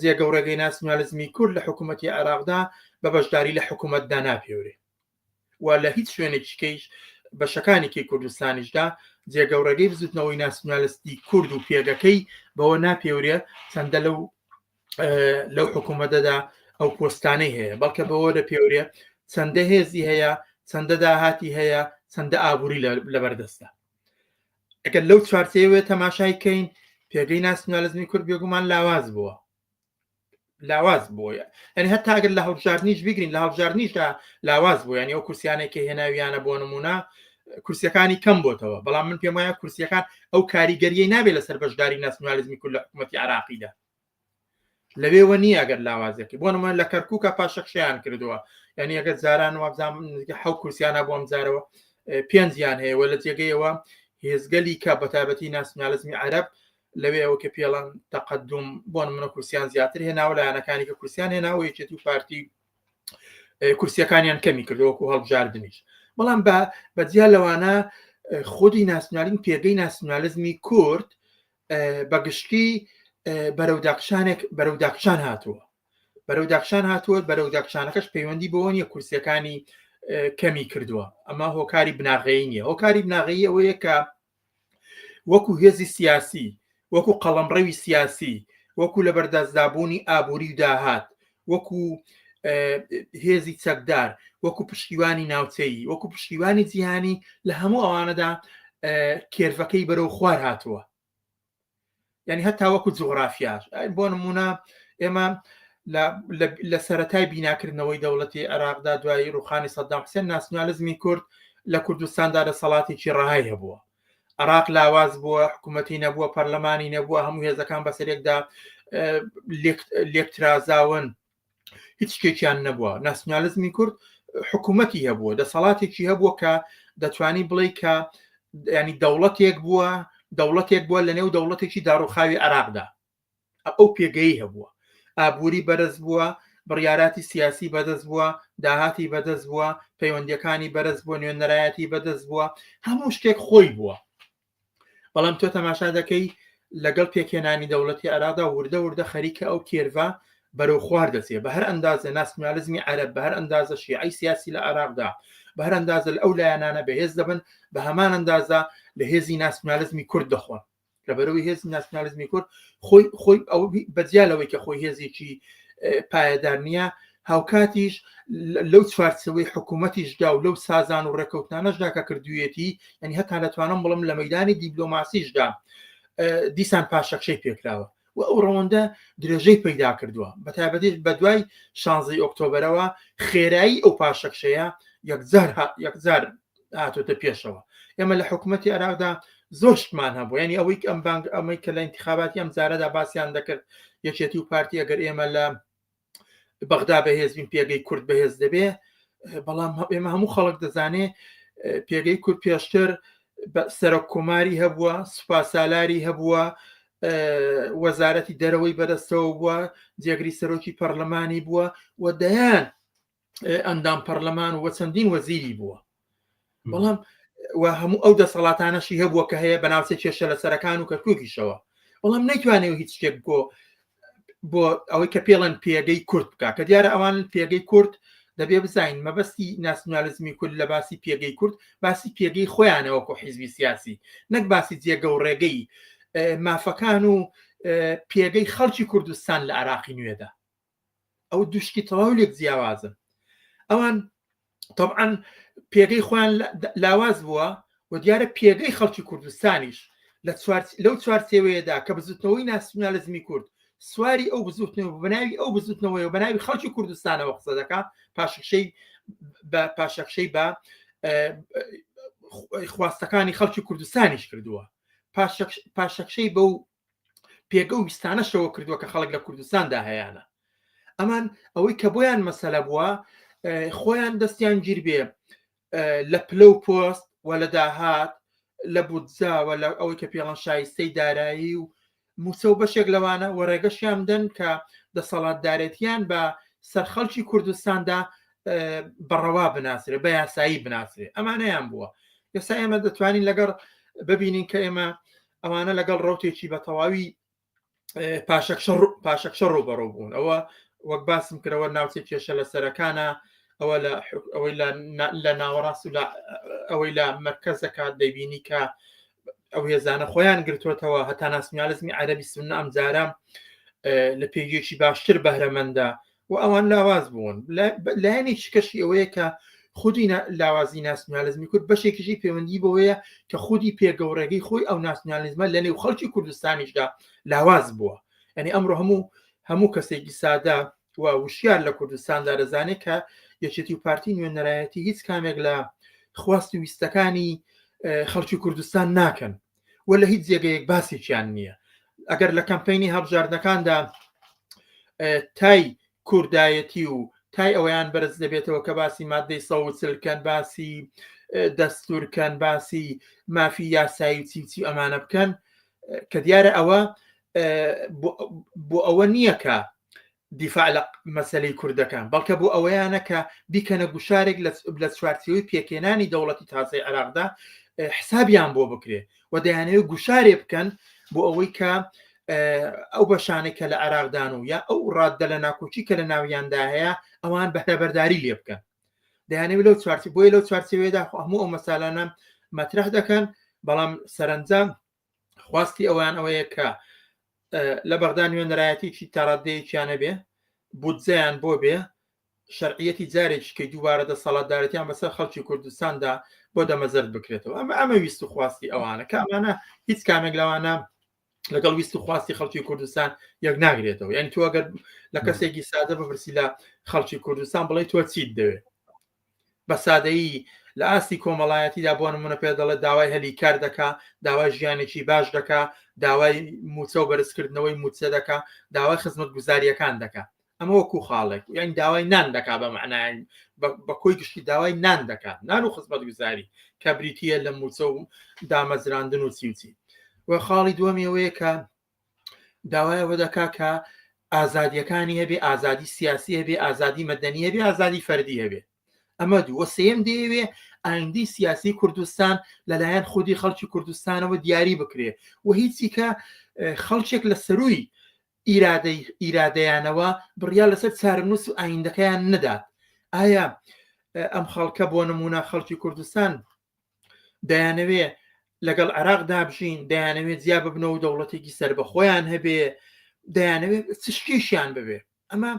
جێگە و ڕێگەی ناسیۆنالیزمی کورد لە حکوومەتی عێراقدا بە بەشداری لە حکوومەتدا ناپێورێ و لە هیچ شوێنێکی کەیش بەشەکانی کەی کوردستانیشدا جێگە و ڕێگەی بزوتنەوەی ناسیۆنالیستی کورد و پێگەکەی بەوە ناپێورێ چەندە لەو لەو حکوومەتەدا ئەو پۆستانەی هەیە بەڵکە بەوە دەپێورێ چەندە هێزی هەیە چەندە داهاتی هەیە چەندە ئابووری لەبەردەستە ئەگەر لەو چوارچێوە تەماشای کەین پێگەی ناسیۆنالیزمی کورد بێگومان لاواز بووە لاواز بووە یعنی هەتا ئەگەر لە هەڵبژاردنیش بگرین لە هەڵبژاردنیشدا لاواز بوو یعنی ئەو کورسیانێک کە هێناویانە بۆ نمونە کورسیەکانی کەم بۆتەوە بەڵام من پێم وایە کورسیەکان ئەو کاریگەریەی نابێت لەسەر بەشداری ناسیۆنالیزمی کورد لە حکوومەتی عراقیدا لەوێوە نییە ئەگەر لاوازێکی بۆ نمونە لە کەرکووکە پاشەکشیان کردووە یعنی ئەگەر جاران وابزانام نزیکە حەو کورسیانە بۆ ئەم جارەوە پێنجیان هەیە و لە جێگەیەوە هێزگەلی کە بەتابەتی ناسیۆنالیزمی عەرەب لەوێەوە کە پێڵان تەقدم بۆ نمونە کورسیان زیاتر هێناوە لایەنەکانی کە کورسیان هێناوە یەکێتی و پارتی کورسیەکانیان کەمی کردەوە وەکو هەڵبژاردنیش بەڵام بە بەجیا لەوانە خودی ناسیۆنالیم پێگەی ناسیۆنالیزمی کورد بەگشتی بەرەو داکشانێک بەرەو داکشان هاتووە بەرەو داکشان هاتووە بەرەو داکشانەکەش پەیوەندی بەوە نیە کورسیەکانی کەمی کردووە ئەمە هۆکاری بناغەیی نیە هۆکاری بناغەیی ئەوەیە کە وەکو هێزی سیاسی وەکو قەڵەمڕەوی سیاسی وەکو لە بەردەستدابوونی ئابووری و داهات وەکو هێزی چەکدار وەکو پشتیوانی ناوچەیی وەکو پشتیوانی جیهانی لە هەموو ئەوانەدا کێرڤەکەی بەرەو خوار هاتووە یعنی هەتا وەکو جوغرافیاش بۆ نمونە ئێمە لە سەتای بیناکردنەوەی دەوڵەتی عێراقدا دوای ڕوخانی سەدام حسێن ناسیۆنالیزمی کورد لە کوردستاندا دەسەڵاتێکی ڕەهای هەبووە عراق لاواز بووە حکوومەتی نەبووە پەرلەمانی نەبووە هەموو هێزەکان بەسەرێکدا لێکترازاون هیچ شتێکیان نەبووە ناسیۆنالیزمی کورد حکوومەتی هەبووە دەسەڵاتێکی هەبووە کە دەتوانی بڵێ کە ینی دەوڵەتێک بووە دەوڵەتێک بووە لە نێو دەوڵەتێکی داڕوخاوی عراقدا ئەو پێگەی هەبووە ئابووری بەرز بووە بڕیاراتی سیاسی بەدەست بووە داهاتی بەدەست بووە پەیوەندیەکانی بەرز بووە نوێنەرایەتی بەدەست بووە هەموو شتێک خۆی بووە بەڵام تۆ تەماشا دەکەی لەگەڵ پێکهێنانی دەوڵەتی عێراقدا وردە وردە خەریکە ئەو کێرڤە بەرەو خوار دەچێ بە هەر ئەندازە ناسیۆنالیزمی عەرەب بە هەر ئەندازە شیعەی سیاسی لە عێراقدا بە هەر ئەندازە ئەو لایەنانە بەهێز دەبن بە هەمان ئەندازە لە هێزی ناسیۆنالیزمی کورد دەخۆن لەبەرەوەی هێزی ناسیۆنالیزمی کورد خۆی خۆی ئەو بەجیا لەوەی کە خۆی هێزێکی پایەدار نییە هاوکاتیش لەو چوارچێوەی حکوومەتیشدا و لەو سازان و ڕێککەوتنانەشدا کە کردوویەتی یعنی هەتا دەتوانم بڵم لە مەدانی دیبلۆماسیشدا دیسان پاشەکشەی پێکراوە و ئەو ڕەوەندە درێژەی پەیدا کردووە بە تایبەتی بە دوای شانزەی ئۆکتۆبرەوە خێرایی ئەو پاشەکشەیە یەکجار یەکجار هاتۆتە پێشەوە ئێمە لە حکوومەتی عێراقدا زۆر شتمان هەبوو ینی ئەوەی ئەم بانگ ئەمەی کە لە انتخاباتی ئەم جارەدا باسییان دەکرد یەکێتی و پارتی ئەگەر ئێمە لە بەغدا بەهێز بین پێگەی کورد بەهێز دەبێ بەڵام ئێمە هەموو خەڵک دەزانێ پێگەی کورد پێشتر سەرۆک کۆماری هەبووە سوپاسالاری هەبووە وەزارەتی دەرەوەی بەدەستەوە بووە جێگری سەرۆکی پەرلەمانی بووە و دەیان ئەندام پەرلەمان و چەندین وەزیری بووە بەڵام و هەموو ئەو دەسەڵاتانەشی هەبووە کە هەیە بە ناوچە کێشە لەسەرەکان و کەرکووکیشەوە بەڵام نەیتوانێت هیچ شتێک بۆ بۆ ئەوەی کە پێڵەن پێگەی کورد بکە کە دیارە ئەوان پێگەی کورد دەبێ بزانین مەبەستی ناسیۆنالیزمی کورد لە باسی پێگەی کورد باسی پێگەی خۆیانەوە کۆ حیزبی سیاسی نەک باسی جێگە و ڕێگەی مافەکان و پێگەی خەڵکی کوردستان لە عراقی نوێدا ئەو دوشتی تەواو لێک جیاوازن ئەوان طبعا پێگەی خۆیان لاواز بووە و دیارە پێگەی خەڵکی کوردستانیش لە لەو چوارچێوەیەدا کە بزوتنەوەی ناسیونالیزمی کورد سواری ئەو بزوتنەوە بەناوی ئەو بزوتنەوەی و بەناوی خەڵکی کوردستانەوە قسە دەکا پاشەکشەی بە پاشەکشەی بە خواستەکانی خەڵکی کوردستانیش کردووە پاشەکشەی بەو پێگە و ویستانەشەوە کردووە کە خەڵک لە کوردستاندا هەیانە ئەمان ئەوەی کە بۆیان مەسەلە بووە خۆیان دەستیان گیر بێ لە پلە و پۆست و لە داهات لە بودجاوە لە ئەوەی کە پێڵەن شایستەی دارایی و موچە و بەشێک لەوانە و ڕێگەشیان بدەن کە دەسەڵاتدارێتیان بە سەر خەڵکی کوردستاندا بەڕەوا بناسرێ بە یاسایی بناسرێ ئەمانەیان بووە ئێستا ئێمە دەتوانین لەگەڵ ببینین کە ئێمە ئەوانە لەگەڵ ڕوتێکی بە تەواوی پاشەکشە ڕوبەڕوو بوون ئەوە وەک باسم کرەوە ناوچەی کێشە لە سەرەکانە ئەوە لە ئەوەی لە ناوەڕاست و ئەوەی لە مرکزەکە دەبینی کە ئەو هێزانە خۆیان گرتوتەوە هەتا ناسیۆنالیزمی عەربی سونە ئەمجارە لە پێگەیەکی باشتر بەهرەمەندە و ئەوان لاواز بوون لایەنێکی کەشی ئەوەیە کە خودی لاوازی ناسیۆنالیزمی کورد بەشێکیشی پەیوەندی بەوەیە کە خودی پێگە و ڕێگەی خۆی ئەو ناسیۆنالیزمە لە نێو خەڵکی کوردستانیشدا لاواز بووە یعنی ئەمڕۆ هەموو هەموو کەسێکی سادە و وشیار لە کوردستاندا دەزانێت کە یەکێتی و پارتی نوێنەرایەتی هیچ کامێک لە خواست و ویستەکانی خەڵکی کوردستان ناکەن و لە هیچ جێگەیەک باسێکیان نییە ئەگەر لە کەمپینی هەڵبژاردنەکاندا تای کوردایەتی و تای ئەوەیان بەرز دەبێتەوە کە باسی مادەی سەوچلکەن باسی دەستورکەن باسی مافی یاسایی چی چی ئەمانە بکەن کە دیارە ئەوە بۆ ئەوە نییە کە دیفاع لە مەسەلەی کورد دەکەن، بەڵکە بۆ ئەوەیانە کە بیکەنە گوشارێک لە چوارچێوەی پێکهێنانی دەوڵەتی تازەی عێراقدا حسابیان بۆ بکرێ و دەیانەوێت گوشارێ بکەن بۆ ئەوەی کە ئەو بەشانەی کە لە عێراقدان و یا ئەو ڕاددە لە ناکۆکی کە لە ناویاندا هەیە ئەوان بەهرەبەرداری لێ بکەن دەیانەوێت لەو چوارچێ بۆیە لەو چوارچێوەیەدا هەموو ئەو مەسالانە مەترح دەکەن بەڵام سەرەنجام خواستی ئەویان ئەوەیە کە لە بەغدا نوێنەرایەتیی تاڕادەیەکیان هەبێ، بودجەیان بۆ بێ، شەرعیەتی جارێکی کەی دووبارە دەسەڵاتدارێتیان بەسەر خەڵکی کوردستاندا بۆ دەمەزەرد بکرێتەوە. ئەمە ئەمە ویست و خواستی ئەوانە کە ئەمانە هیچ کامێک لەوانە لەگەڵ ویست و خواستی خەڵکی کوردستان یەک ناگرێتەوە. یعنی تۆ ئەگەر لە کەسێکی سادە بپرسی لە خەڵکی کوردستان بڵێ تۆ چیت دەوێت بە سادەیی لە ئاستی کۆمەڵایەتیدا بۆ نمونە پێ دەڵێت داوای هەلی کار دەکا داوای ژیانێکی باش دەکا داوای موچە و بەرزکردنەوەی موچە دەکا داوای خزمەتگوزاریەکان دەکا ئەمە وەکو خاڵێک یان داوای نان دەکا بە معنای بە کۆی گشتی داوای نان دەکات نان و خزمەتگوزاری کە بریتە لە موچە و دامەزراندن و چی و چی و خاڵی دووەمی ئەوەیە کە داوای ئەوە دەکا کە ئازادیەکانی هەبێ ئازادی سیاسی هەبێ ئازادی مەدەنی هەبێ ئازادی فەردی هەبێ ئەمە دوو وە سێم دەیەوێ ئایندەی سیاسی کوردستان لەلایەن خودی خەڵکی کوردستانەوە دیاری بکرێ و هیچی کە خەڵکێک لە سەروی ئیرادەی ئیرادەیانەوە بڕیار لەسەر چارەنووس و ئایندەکەیان نەدات ئایا ئەم خەڵکە بۆ نمونە خەڵکی کوردستان دەیانەوێ لەگەڵ عێراق دابژین دەیانەوێت جیا ببنەوە دەوڵەتێکی سەربەخۆیان هەبێ دەیانەوێت چ شتێکیان ببێ ئەمە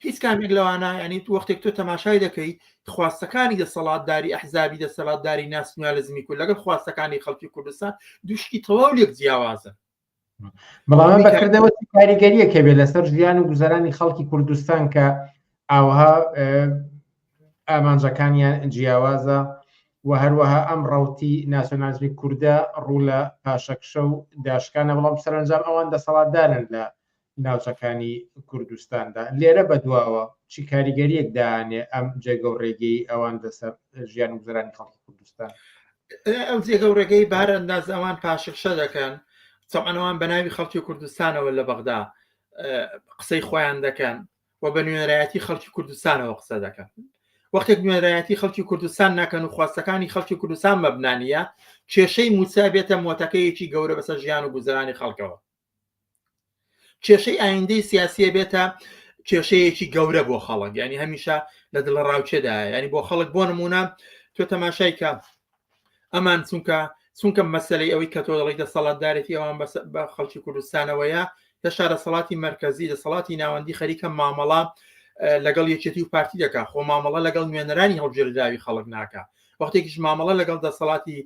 هیچ کامێک لەوانە ینی وەختێک تۆ تەماشای دەکەی خواستەکانی دەسەڵاتداری ئەحزابی دەسەڵاتداری ناسیۆنالیزمی کورد لەگەڵ خواستەکانی خەڵکی کوردستان دوشتی تەواو لێک جیاوازن بەڵام بەکردەوە کاریگەریەک هەبێ لەسەر ژیان و گوزەرانی خەڵکی کوردستان کە ئاوها ئامانجەکانیان جیاوازە و و هەروەها ئەم ڕەوتی ناسیۆنالیزمی کوردە ڕوو لە پاشەکشە و داشکانە، بەڵام سەرەنجام ئەوان دەسەڵاتدارن لە ناوچەکانی کوردستاندا. لێرە بەدواوە چی کاریگەریەک دانێ ئەم جێگە و ڕێگەی ئەوان لەسەر ژیان و گوزەرانی خەڵکی کوردستان؟ ئەو جێگە و ڕێگەی بە هەر ئەندازە ئەوان پاشەکشە دەکەن، تەبعەن ئەوان بە ناوی خەڵکی کوردستانەوە لە بەغدا قسەی خۆیان دەکەن و بە نوێنەرایەتی خەڵکی کوردستانەوە قسە دەکەن. وەختێک نوێنەرایەتی خەڵکی کوردستان ناکەن و خواستەکانی خەڵکی کوردستان مەبنانیە، کێشەی مووچە بێتە مۆتەکەیەکی گەورە بەسەر ژیان و گوزەرانی خەڵکەوە. کێشەی ئایندەی سیاسیە بێتە کێشەیەکی گەورە بۆ خەڵک، ینی هەمیشە لە دڵە ڕاوچێدایە، ینی بۆ خەڵک بۆ نمونە تۆ تەماشای کە ئەمان چونکە چونکە مەسلەی ئەوەی کە تۆ دەڵی دەسەڵاتدارێتی ئەوان بە خەڵکی کوردستانەوەیە، هێشتا دەسەڵاتی مەرکەزی دەسەڵاتی ناوەندی خەریکە مامەڵە لەگەڵ یەکێتی و پارتی دەکا، خۆ مامەڵە لەگەڵ نوێنەرانی هەڵبژێردراوی خەڵک ناکا. وەختێکیش مامەڵە لەگەڵ دەسەڵاتی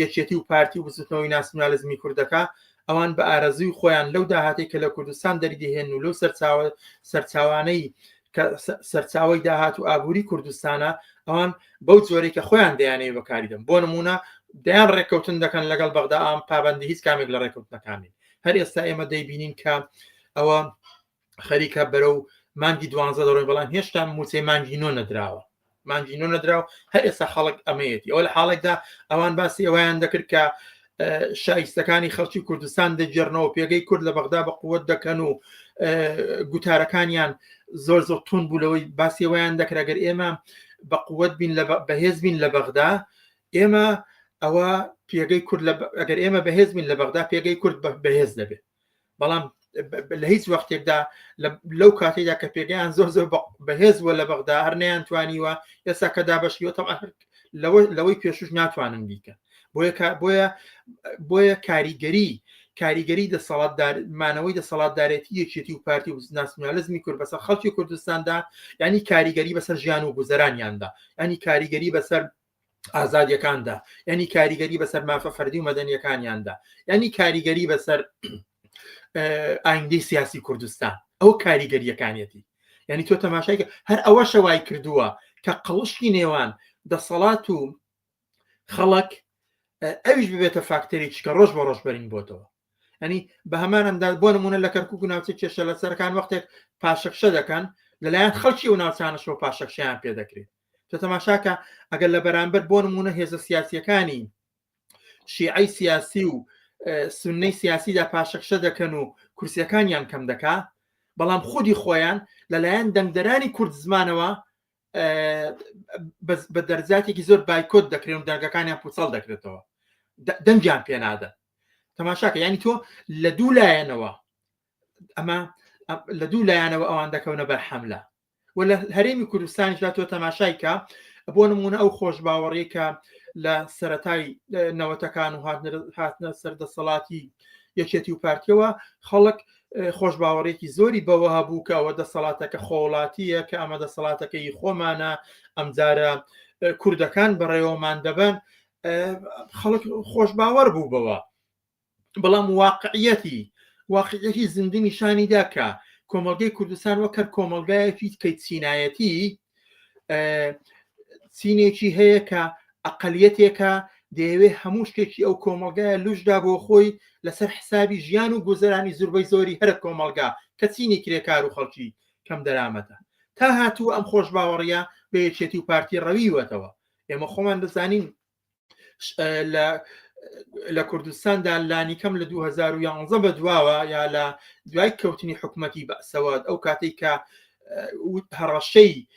یەکێتی و پارتی و بزوتنەوەی ناسیونالیزمی کوردەکە، ئەوان بە ئارەزووی خۆیان لەو داهاتەی کە لە کوردستان دەریدەهێن و لەو سەرچاوە سەرچاوانەی کە سەرچاوەی داهات و ئابووری کوردستانە، ئەوان بەو جۆرەی کە خۆیان دەیانەوێت بەکاری دەن. بۆ نمونە دەیان ڕێککەوتن دەکەن لەگەڵ بەغدا، ئەم پابەندی هیچ کامێک لە ڕێککەوتنەکانی. هەر ئێستا ئێمە دەیبینین کە ئەوە خەریکە بەرەو مانگی دوانزە دەڕۆین، بەڵام هێشتا موچەی مانگی نۆ نەدراوە، مانگی نۆ نەدراو هەر ئێستا خەڵک ئەمەیەتی. ئەوە لە حاڵێکدا ئەوان باسی ئەویان دەکرد کە شایستەکانی خەڵکی کوردستان دەگێڕنەوە، پێگەی کورد لە بەغدا بە قووەت دەکەن و گوتارەکانیان زۆر زۆر تون بوو لەوەی باسی ئەویان دەکرد ئەگەر ئێمە بە قووەت بین لە بەهێز بین لە بەغدا، ئێمە ئەوە پێگەی کورد ئەگەر ئێمە بەهێز بین لە بەغدا پێگەی کورد بەهێز دەبێت. بەڵام لە هیچ وەختێکدا لەو کاتێدا کە پێگەیان زۆر زۆر بەهێز بووە لە بەغدا هەر نەیان توانیوە، ئێستا کە دابەشیوە تەبعەن لەوەی پێشوش ناتوانن بیکەن. بۆیە بۆیە بۆیە کاریگەری کاریگەری دەسەڵاتدار مانەوەی دەسەڵاتدارێتی یەکێتی و پارتی و ناسیونالیزمی کورد بەسەر خەڵکی کوردستاندا، ینی کاریگەری بەسەر ژیان و گوزەرانیاندا، ینی کاریگەری بەسەر ئازادیەکاندا، ینی کاریگەری بەسەر مافە فەردی و مەدەنیەکانیاندا، ینی کاریگەری بەسەر ئایندەی سیاسی کوردستان، ئەو کاریگەریەکانیەتی. ینی تۆ تەماشای هەر ئەوەشە وای کردووە کە قڵشتی نێوان دەسەڵات و خەڵک ئەویش ببێتە فاکتەرێکی کە ڕۆژ بە ڕۆژ بەرین بۆتەوە. ینی بە هەمان ئەنداز بۆ نمونە لە کەرکک و ناوچە کێشە لەسەرەکان وەختێک پاشەکشە دەکەن لەلایەن خەڵکی و ناوچانەشەوە پاشەکشیان پێ دەکرێت. تۆ تەماشاکە ئەگەر لە بەرامبەر بۆ نمونە هێزە سیاسیەکانی شیعەی سیاسی و سنەی سیاسیدا پاشەکشە دەکەن و کورسیەکانیان کەم دەکا، بەڵام خودی خۆیان لەلایەن دەنگدەرانی کورد زمانەوە بە دەرجاتێکی زۆر بایکۆت دەکرێن و دەنگەکانیان پوچەڵ دەکرێتەوە، دەنگیان پێنادەن. تەماشاکە ینی تۆ لە دوو لایەنەوە ئەمە لە دوو لایەنەوە ئەوان دەکەونە بەر حەملە. و لە هەرێمی کوردستانیشدا تۆ تەماشای کە بۆ نمونە ئەو خۆشباوەڕی کە لە سەتای نەوەتەکان و هاتنە سەر دەسەڵاتی یەکێتی و پارتیەوە خەڵک خۆشباوەڕێکی زۆری بەوە هەبوو کە ئەوە دەسەڵاتەکە خۆڵاتیە، کە ئەمە دەسەڵاتەکەی خۆمانە، ئەمجارە کوردەکان بەڕێوەمان دەبەن. خەڵک خۆشباوەڕ بوو بەوە، بەڵام واقعیەتی واقعیەتی زیندوو نیشانی دا کە کۆمەڵگەی کوردستان وەک هەر کۆمەڵگایەکی کەی چینایەتی چینێکی هەیە کە ئەقلیەتێکە دەیەوێت هەموو شتێکی ئەو کۆمەڵگایە لوشدا بۆ خۆی لەسەر حسابی ژیان و گوزەرانی زوربەی زۆری هەرە کۆمەڵگا کە چینی کرێکار و خەڵکی کەم دەرامەتە. تا هاتووە ئەم خۆشباوەڕیە بە یەکێتی و پارتی ڕەویوەتەوە. ئێمە خۆمان دەزانین لە لە کوردستاندا لانیکەم لە 2011 بە دواوە یا لە دوای کەوتنی حکوومەتی بەعسەوە، ئەو کاتێک کە هەڕەشەی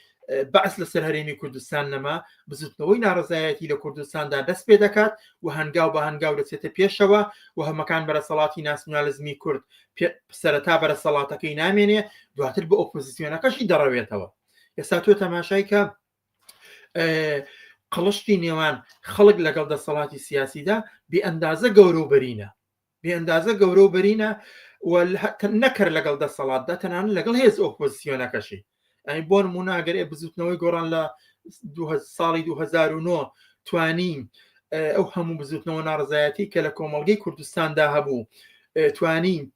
بەعس لەسەر هەرێمی کوردستان نەما، بزوتنەوەی ناڕزایەتی لە کوردستاندا دەست پێ دەکات و هەنگاو بە هەنگاو دەچێتە پێشەوە و هەمەکان بەرەسەڵاتی ناسیونالیزمی کورد سەرەتا بەرەسەڵاتەکەی نامێنێ، دواتر بە ئۆپۆزیسیۆنەکەشی دەڕەوێتەوە. ئێستا تۆ تەماشای کە قڵشتی نێوان خەڵک لەگەڵ دەسەڵاتی سیاسیدا بێ ئەندازە گەورە و بەرینە، بێ ئەندازە گەورە و بەرینە و نەکەر لەگەڵ دەسەڵاتدا، تەنانەت لەگەڵ هێز ئۆپۆزیسیۆنەکەشی. ئەی بۆ نمونە ئەگەر بزوتنەوەی گۆڕان لە ساڵی 2009 توانی ئەو هەموو بزوتنەوە ناڕزایەتی کە لە کۆمەڵگەی کوردستاندا هەبوو توانی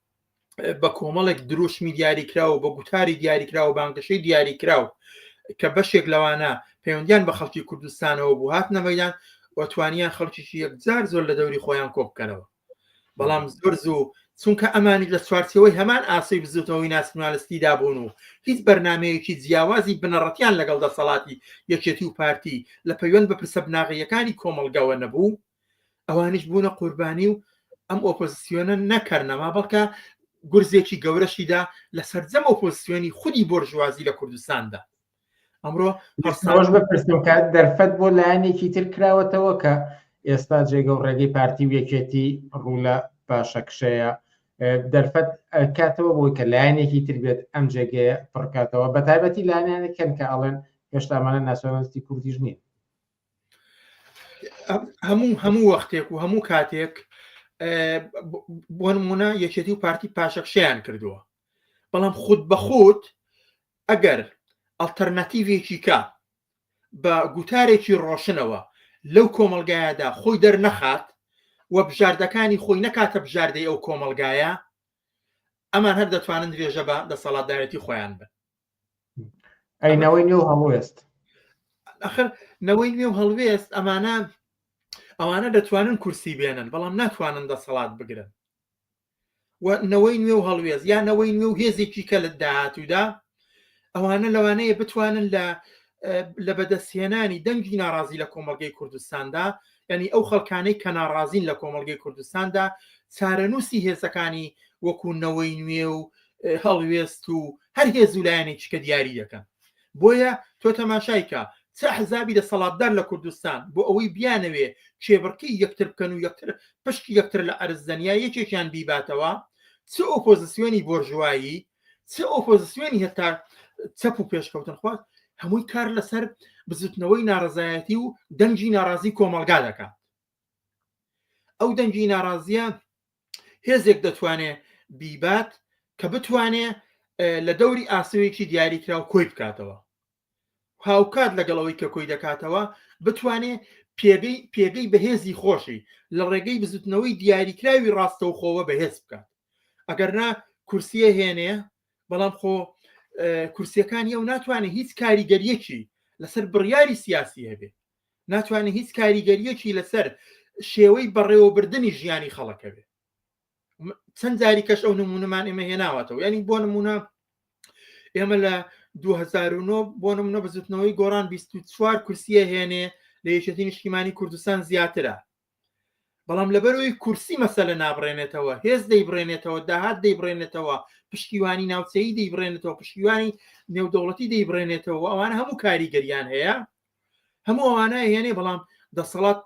بە کۆمەڵێک دروشمی دیاریکراو بە گوتاری دیاریکراو بانگەشەی دیاریکراو کە بەشێک لەوانە پەیوەندیان بە خەڵکی کوردستانەوە بوو هاتنە مەدان و توانیان خەڵکیی یەکجار زۆر لە دەوری خۆیان کۆ بکەنەوە. بەڵام زۆر زوو چونکە ئەمانی لە چوارچێوەی هەمان ئاسۆی بزوتنەوەی ناسیونالستیدا بوون و هیچ بەرنامەیەکی جیاوازی بنەڕەتیان لەگەڵ دەسەڵاتی یەکێتی و پارتی لە پەیوەند بە پرسە بناغەیەکانی کۆمەڵگەوە نەبوو، ئەوانیش بوونە قوربانی و ئەم ئۆپۆزیسیۆنە نەکەرنەما بەڵکە گورزێکی گەورەشیدا لە سەرجەم ئۆپۆزیسیۆنی خودی بۆرژوازی لە کوردستاندا. ئەمڕۆ ڕۆژ بپرسم کە دەرفەت بۆ لایەنێکی تر کراوەتەوە کە ئێستا جێگە و ڕێگەی پارتی و یەکێتی ڕوو لە پاشەکشەیە دەرفەت کاتەوە بۆی کە لایەنێکی تر بێت ئەم جێگەیە پڕکاتەوە بە تایبەتی لایەنانێکن کە ئەڵێن هێشتامانە ناسیۆنالیستی کوردیش نین. هەموو هەموو وەختێک و هەموو کاتێک بۆ نمونە یەکێتی و پارتی پاشەکشەیان کردووە بەڵام خود بە خود ئەگەر ئەڵتەرناتیڤێکی کە بە گوتارێکی ڕۆشنەوە لەو کۆمەڵگایەدا خۆی دەرنەخات و بژاردەکانی خۆی نەکاتە بژاردەی ئەو کۆمەڵگایە، ئەمان هەر دەتوانن درێژە بە دەسەڵاتدارێتی خۆیان بن. ئەی نەوەی نوێ و هەڵوێست؟ ئەخر نەوەی نوێ و هەڵوێست ئەمانە ئەوانە دەتوانن کورسی بێنن بەڵام ناتوانن دەسەڵات بگرن. و نەوەی نوێ و هەڵوێست یا نەوەی نوێ و هێزێکی کە لە داهاتوودا ئەوانە لەوانەیە بتوانن لە لە بەدەستهێنانی دەنگی ناڕازی لە کۆمەڵگەی کوردستاندا یعنی ئەو خەڵکانەی کە ناڕازین لە کۆمەڵگەی کوردستاندا چارەنووسی هێزەکانی وەکو نەوەی نوێ و هەڵوێست و هەر هێز و لایەنێکی کە دیاری دەکەن بۆیە تۆ تەماشای کە چ ئەحزابی دەسەڵاتدار لە کوردستان بۆ ئەوەی بیانەوێ کێبڕکێی یەکتر بکەن و یەکتر پشتی یەکتر لە عەرز دەن یا یەکێکیان بیباتەوە، چ ئۆپۆزسیۆنی بۆرژوایی، چ ئۆپۆزسیۆنی هەتا چەپ و پێشکەوتنخواز، هەمووی کار لەسەر بزوتنەوەی ناڕەزایەتی و دەنگی ناڕازی کۆمەڵگا دەکات. ئەو دەنگی ناڕازیە هێزێک دەتوانێ بیبات کە بتوانێ لە دەوری ئاسۆیەکی دیاریکراو کۆی بکاتەوە. هاوکات لەگەڵ ئەوەی کە کۆی دەکاتەوە بتوانێ پێگەی پێگەی بەهێزی خۆشی لە ڕێگەی بزوتنەوەی دیاریکراوی ڕاستەوخۆوە بەهێز بکات. ئەگەر نا کورسیە هێنێ بەڵام خۆ کورسیەکانی ئەو ناتوانێت هیچ کاریگەریەکی لەسەر بڕیاری سیاسی هەبێ، ناتوانێت هیچ کاریگەریەکی لەسەر شێوەی بەڕێوەبردنی ژیانی خەڵک هەبێ. چەند جاری کەش ئەو نمونەمان ئێمە هێناوەتەوە، یعنی بۆ نمونە ئێمە لە 2009 بۆ نمونە بزوتنەوەی گۆڕان 24 کورسیە هێنێ لە یەکێتی نیشتیمانی کوردستان زیاترە، بەڵام لەبەرەوەی کورسی مەسەلە نابڕێنێتەوە، هێز دەیبڕێنێتەوە، داهات دەیبڕێنێتەوە، پشتیوانی ناوچەیی دەیبڕێنێتەوە، پشتیوانی نێودەوڵەتی دەیبڕێنێتەوە، ئەوانە هەموو کاریگەریان هەیە، هەموو ئەوانە هێنێ، بەڵام دەسەڵات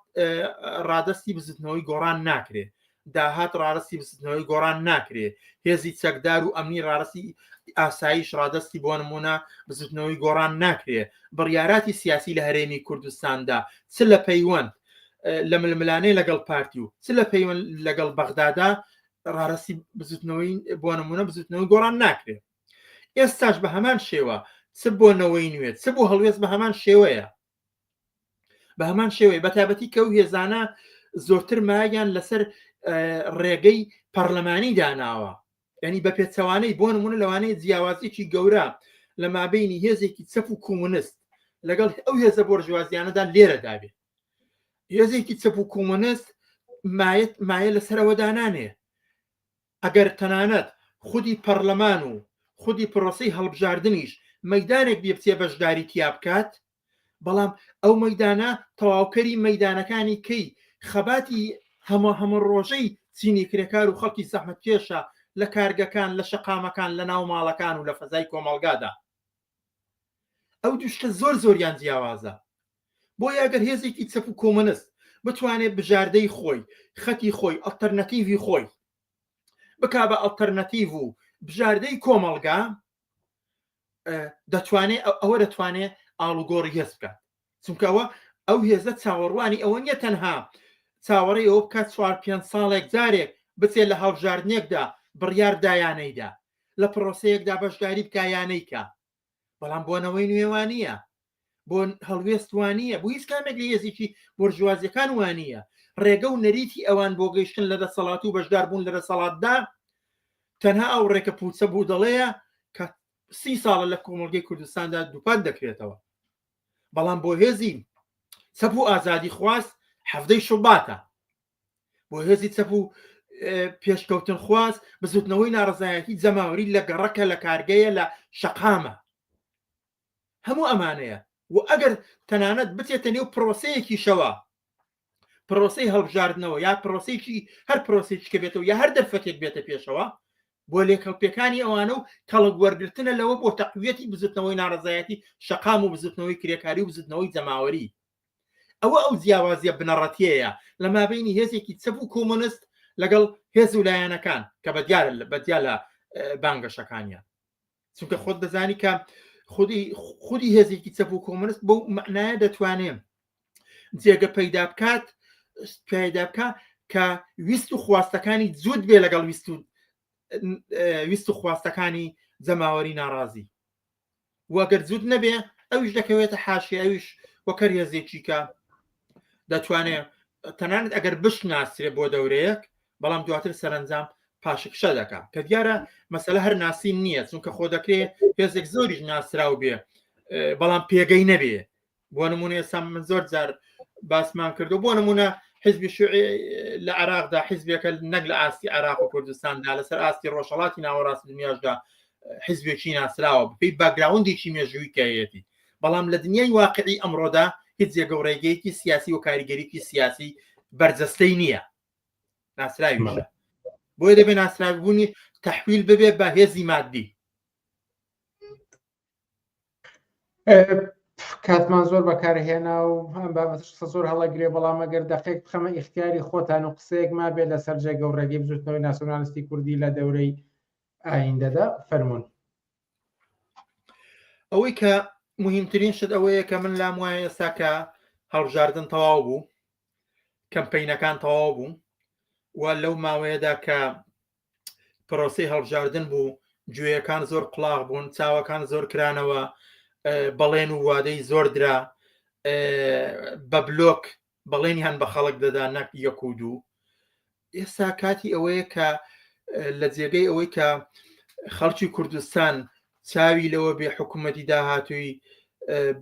ڕادەستی بزوتنەوەی گۆڕان ناکرێ، داهات ڕادەستی بزوتنەوەی گۆڕان ناکرێ، هێزی چەکدار و ئەمنی ڕادەستی ئاسایش ڕادەستی بۆ نمونە بزوتنەوەی گۆڕان ناکرێ، بڕیاراتی سیاسی لە هەرێمی کوردستاندا چ لە پەیوەند لە ململانێ لەگەڵ پارتی و چ لە پەیوەند لەگەڵ بەغدادا ڕارەسی بزوتنەوەی بۆ نمونە بزوتنەوەی گۆڕان ناکرێ. ئێستاش بە هەمان شێوە چ بۆ نەوەی نوێ چ بۆ هەڵوێست بە هەمان شێوەیە، بە هەمان شێوەیە، بە تایبەتی کە ئەو هێزانە زۆرتر مایان لەسەر ڕێگەی پەرلەمانی داناوە، یعنی بە پێچەوانەی بۆ نمونە لەوانەیە جیاوازیەکی گەورە لە مابینی هێزێکی چەپ و کۆمۆنست لەگەڵ ئەو هێزە بۆرژوازیانەدا لێرە دابێ. هێزێکی چەپ و کۆمۆنست مایەت مایە لەسەرەوە دانانێ، ئەگەر تەنانەت خودی پەڕلەمان و خودی پرۆسەی هەڵبژاردنیش مەیدانێک بێ بچێ بەشداری تیا بکات، بەڵام ئەو مەیدانە تەواوکەری مەیدانەکانی کەی خەباتی هەمە هەمە ڕۆژەی چینی کرێکار و خەڵکی زەحمەتکێشە لە کارگەکان، لە شەقامەکان، لە ناو ماڵەکان و لە فەزای کۆمەڵگادا. ئەو دوو شتە زۆر زۆریان جیاوازە. بۆیە ئەگەر هێزێکی چەپ و کۆمۆنست بتوانێت بژاردەی خۆی، خەتی خۆی، ئەڵتەرناتیڤی خۆی بکا بە ئەڵتەرناتیڤ و بژاردەی کۆمەڵگا، دەتوانێت ئەوە دەتوانێت ئاڵوگۆڕی هێز بکات. چونکە ئەوە ئەو هێزە چاوەڕوانی ئەوە نییە تەنها چاوەڕێی ئەوە بکات چوار پێنج ساڵێک جارێک بچێت لە هەڵبژاردنێکدا بڕیار دایانەیدا لە پرۆسەیەکدا بەشداری بکا یانەیکا، بەڵام بۆ نەوەی نوێ وانییە، بۆ هەڵوێست وانییە، بۆ هیچ کامێک لە هێزێکی بۆرژوازیەکان وانییە. ڕێگە و نەریتی ئەوان بۆ گەیشتن لە دەسەڵات و بەشداربوون لە دەسەڵاتدا تەنها ئەو ڕێکە پوچە بوو دەڵێیە کە سی ساڵە لە کۆمەڵگەی کوردستاندا دووپات دەکرێتەوە بەڵام بۆ هێزی چەپ و ئازادی خواست حەفتەی شوباتە بۆ هێزی چەپ و پێشکەوتن خواست بزوتنەوەی ناڕزایەتی جەماوەری لە گەڕەکە لە کارگەیە لە شەقامە هەموو ئەمانەیە و ئەگەر تەنانەت بچێتە نێو پرۆسەیەکیشەوە پرۆسەی هەڵبژاردنەوە یا پرۆسێکی هەر پرۆسێکی کە بێتەوە یا هەر دەرفەتێک بێتە پێشەوە بۆ لێکەڵپێکانی ئەوانە و کەڵک وەرگرتنە لەوە بۆ تەقویەتی بزوتنەوەی ناڕەزایەتی شەقام و بزوتنەوەی کرێکاری و بزوتنەوەی جەماوەری ئەوە ئەو جیاوازیە بنەڕەتیەیە لە مابینی هێزێکی چەپ و کۆمۆنست لەگەڵ هێز و لایەنەکان کە بە دیارە بە دیار لە بانگەشەکانیان چونکە خۆت دەزانی کە خودی خودی هێزێکی چەپ و کۆمۆنست بەو معنایە دەتوانێت جێگە پەیدا بکات پەیدا بکە کە ویست و خواستەکانی جووت بێ لەگەڵ ویست و ویست و خواستەکانی جەماوەری ناڕازی وەگەر جووت نەبێ ئەویش دەکەوێتە حاشی ئەویش وەکەر هێزێکی کە دەتوانێت تەنانەت ئەگەر بشناسرێ بۆ دەورەیەک بەڵام دواتر سەرنجام پاشکشە دەکا کە دیارە مەسەلە هەر ناسین نییە چونکە خۆ دەکرێ هێزێک زۆریش ناسراو بێ بەڵام پێگەی نەبێ بۆ نمونە ئێستا من زۆر جار باسمان کردو بۆ نمونە حزبی شوعی لە عراقدا حزبێکە نەک لە ئاستی عراق و کوردستاندا لەسەر ئاستی ڕۆژهڵاتی ناوەڕاست دنیاشدا حزبێکی ناسراوە بەپێی باگراوندێکی مێژووی کەیەتی بەڵام لە دنیای واقعی ئەمڕۆدا هیچ جێگە و ڕێگەیەکی سیاسی و کاریگەریکی سیاسی بەرجەستەی نییە ناسراویشە بۆیە دەبێ ناسراوبوونی تەحویل ببێ بە هێزی مادی کاتمان زۆر بەکارهێنا و ئەم بابەتش قسە زۆر هەڵەگرێ بەڵام ئەگەر دەقێک بخەمە ئیختیاری خۆتان و قسەیەک مابێت لەسەر جێگە و ڕێگەی بزوتنەوەی ناسیۆنالیستی کوردی لە دەورەی ئایندەدا فەرمونون. ئەوەی کە مهمترین شت ئەوەیە کە من لام وایە ئێستا کە هەڵبژاردن تەواو بوو کەمپینەکان تەواو بوو و لەو ماوەیەدا کە پرۆسی هەڵبژاردن بوو گوێیەکان زۆر قڵاغ بوون چاوەکان زۆر کرانەوە بەڵێن و وادەی زۆر درا بە بلۆک بەڵێنیان بە خەڵک دەدا نەک یەک و دوو ئێستا کاتی ئەوەیە کە لە جێگەی ئەوەی کە خەڵکی کوردستان چاوی لەوە بێ حکوومەتی داهاتووی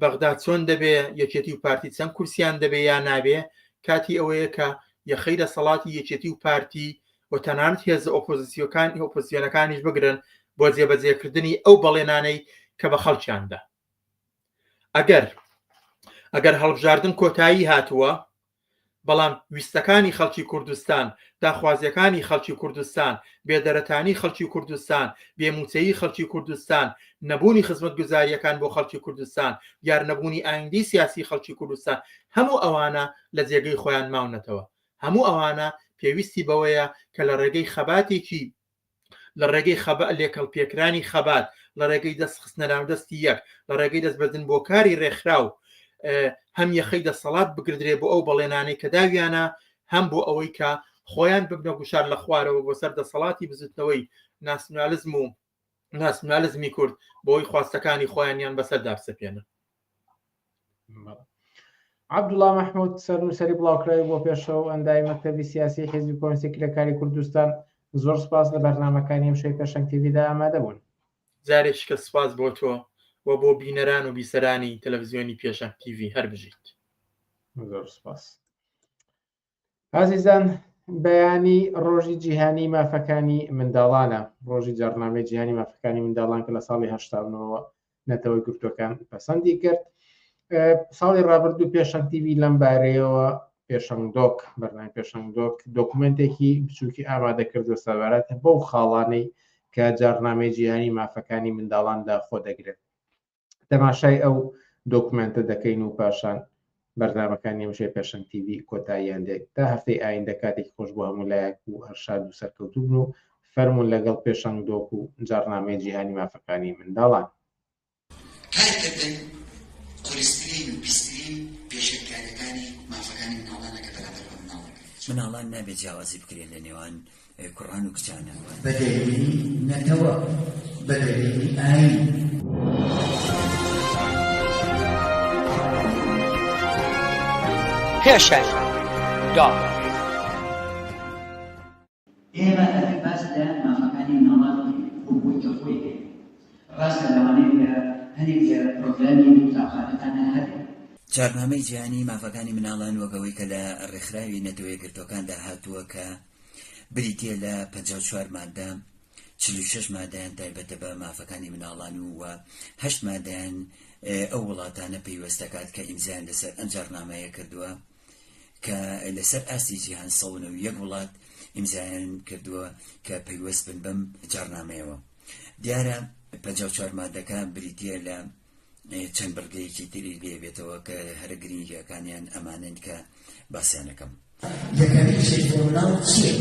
بەغدا چۆن دەبێ یەکێتی و پارتی چەند کورسیان دەبێ یا نابێ کاتی ئەوەیە کە یەخەی دەسەڵاتی یەکێتی و پارتی و تەنانەت هێزە ئۆپۆزیسیۆکان ئۆپۆزیسیۆنەکانیش بگرن بۆ جێبەجێکردنی ئەو بەڵێنانەی کە بە خەڵکیاندا ئەگەر ئەگەر هەڵبژاردن کۆتایی هاتووە بەڵام ویستەکانی خەڵکی کوردستان، داخوازیەکانی خەڵکی کوردستان، بێدەرەتانی خەڵکی کوردستان، بێموچەیی خەڵکی کوردستان، نەبوونی خزمەتگوزاریەکان بۆ خەڵکی کوردستان، دیار نەبوونی ئایندەی سیاسی خەڵکی کوردستان، هەموو ئەوانە لە جێگەی خۆیان ماونەتەوە. هەموو ئەوانە پێویستی بەوەیە کە لە ڕێگەی خەباتێکی لە ڕێگەی خەبە لێکەڵپێکرانی خەبات لە ڕێگەی دەست خستنە ناو دەستی یەک لە ڕێگەی دەستبردن بۆ کاری ڕێکخراو هەم یەخەی دەسەڵات بگردرێ بۆ ئەو بەڵێنانەی کە داویانە هەم بۆ ئەوەی کە خۆیان ببنە گوشار لە خوارەوە بۆ سەر دەسەڵاتی بزوتنەوەی ناسیونالیزم و ناسیونالیزمی کورد بۆی خواستەکانی خۆیانیان بەسەردا بسەپێنن. عەبدوڵا مەحمود سەرنووسەری بڵاوکراوی بۆ پێشەوە و ئەندامی مەکتەبی سیاسی حیزبی کۆمۆنیستی کرێکاری کوردستان زۆر سپاس لە بەرنامەکانی ئەمشەوی پێشەنگ تیڤیدا ئامادە بوون. جارێکیکە سپاس بۆ تۆ و بۆ بینەران و بیسەرانی تەلەڤزیۆنی پێشەنگ تیڤی هەر بژیت. زۆر سپاس. ئازیزان بەیانی ڕۆژی جیهانی مافەکانی منداڵانە ڕۆژی جاڕنامەی جیهانی مافەکانی منداڵان کە لە ساڵی هەشتاونەوە نەتەوە گرتوەکان پەسەندی کرد ساڵی ڕابردوو پێشەنگ تیوی لەم بارەیەوە پێشەنگ دۆک بەرنامەی پێشەنگ دۆک دۆکومنتێکی بچووکی ئامادە کردو سەبارەت بەو خاڵانەی کە جارنامەی جیهانی مافەکانی منداڵان لە خۆ دەگرێت تەماشای ئەو دۆکومێنتە دەکەین و پاشان بەرنامەکانی ئەمشەی پێشەنگ تیڤی کۆتاییان دێت تا هەفتەی ئایندە کاتێکی خۆش بۆ هەموو لایەک و هەر شاد و سەرکەوتوو بن و فەرموون لەگەڵ پێشەنگ دۆک و جاڕنامەی جیهانی مافەکانی منداڵان. کارکردن قورسترین و پیسترین پێشێلکاریەکانی مافەکانی مناڵانە کە بەرامبەر بە مناڵ دەکرێت. مناڵان نابێت جیاوازی بکرێت لە نێوان کوڕان و کچانە. بە دەلیلی نەتەوە، بە دەلیلی ئایین. پێشەنگ دۆخ. ئێمە ئەبێ باس لە مافەکانی مناڵان بکەین وەک ئەوەی کە خۆی هەیە. ڕاستە لەوانەیە لە هەنێک لە پرۆگرامی قوتابخانەکانا هەبێ. جاڕنامەی جیهانیی مافەکانی مناڵان وەک ئەوەی کە لە ڕێکخراوی نەتەوە یەکگرتووەکاندا هاتووە کە بریتییە لە 54 مادە، 46 مادەیان تایبەتە بە مافەکانی مناڵان و و هەشت مادەیان ئەو وڵاتانە پەیوەست دەکات کە ئیمزایان لەسەر ئەم جاڕنامەیە کردووە کە لەسەر ئاستی جیهان 191 وڵات ئیمزایان کردووە کە پەیوەست بن بەم جاڕنامەیەوە. دیارە 54 مادەکە بریتییە لە چەند بڕگەیەکی تری لێ بێتەوە کە هەرە گرنگیەکانیان ئەمانەن کە باسیان ئەکەم. یەکەمین شت بۆ مناڵ چییە؟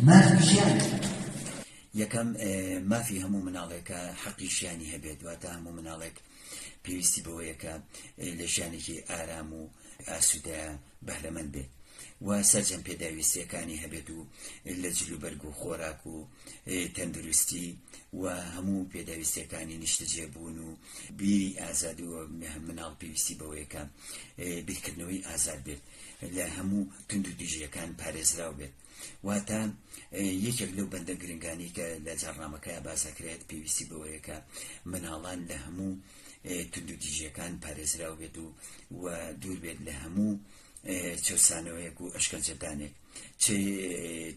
مافی ژیانە. یەکەم، مافی هەموو مناڵێکە حەقی ژیانی هەبێت، واتە هەموو مناڵێک پێویستی بەوەیە کە لە ژیانێکی ئارام و ئاسوودە بەهرەمەند بێت و سەرجەم پێداویستیەکانی هەبێت و لە جلوبەرگ و خۆراک و تەندروستی و هەموو پێداویستیەکانی نیشتەجێبوون و بیری ئازاد و مناڵ پێویستی بەوەیە کە بیرکردنەوەی ئازاد بێت لە هەموو توندوتیژیەکان پارێزراو بێت واتە یەکێک لەو بەندە گرنگانی کە لە جاڕنامەکەیا باس ئەکرێت پێویستی بەوەیە کە مناڵان لە هەموو توندوتیژیەکان پارێزراو بێت و و دوور بێت لە هەموو چەوسانەوەیەک و ئەشکەنجەدانێک چ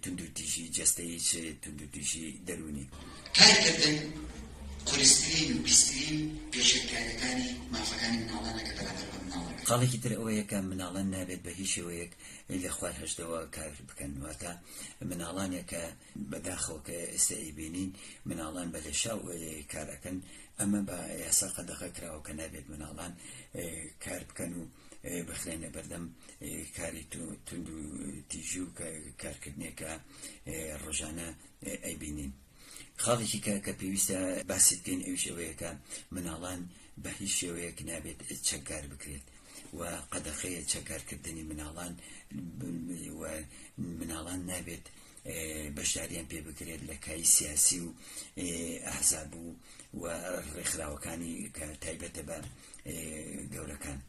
توندوتیژی جەستەیی چ توندوتیژی دەروونی. کارکردن قورسترین و پیسترین پێشێلکاریەکانی مافەکانی مناڵانە کە بەرامبەر بە مناڵ دەکرێت. خاڵێکی تر ئەوەیە کە مناڵان نابێت بە هیچ شێوەیەک لە خوار هەژدەوە کار بکەن واتە مناڵانێک کە بەداخەوە کە ئێستا ئەیبینین مناڵان بە لێشاو کار ئەکەن ئەمە بە یاسا قەدەغە کراوە کە نابێت مناڵان کار بکەن و بخرێنە بەردەم کاری توند و تیژی و کارکردنێک کە ڕۆژانە ئەیبینین. خاڵێکی کە کە پێویستە باسی بکەین ئەویش ئەوەیە کە مناڵان بە هیچ شێوەیەک نابێت چەکدار بکرێت و قەدەخەیە چەکدارکردنی مناڵان و مناڵان نابێت بەشداریان پێ بکرێت لە کای سیاسی و ئەحزاب و و ڕێکخراوەکانی کە تایبەتە بە گەورەکان.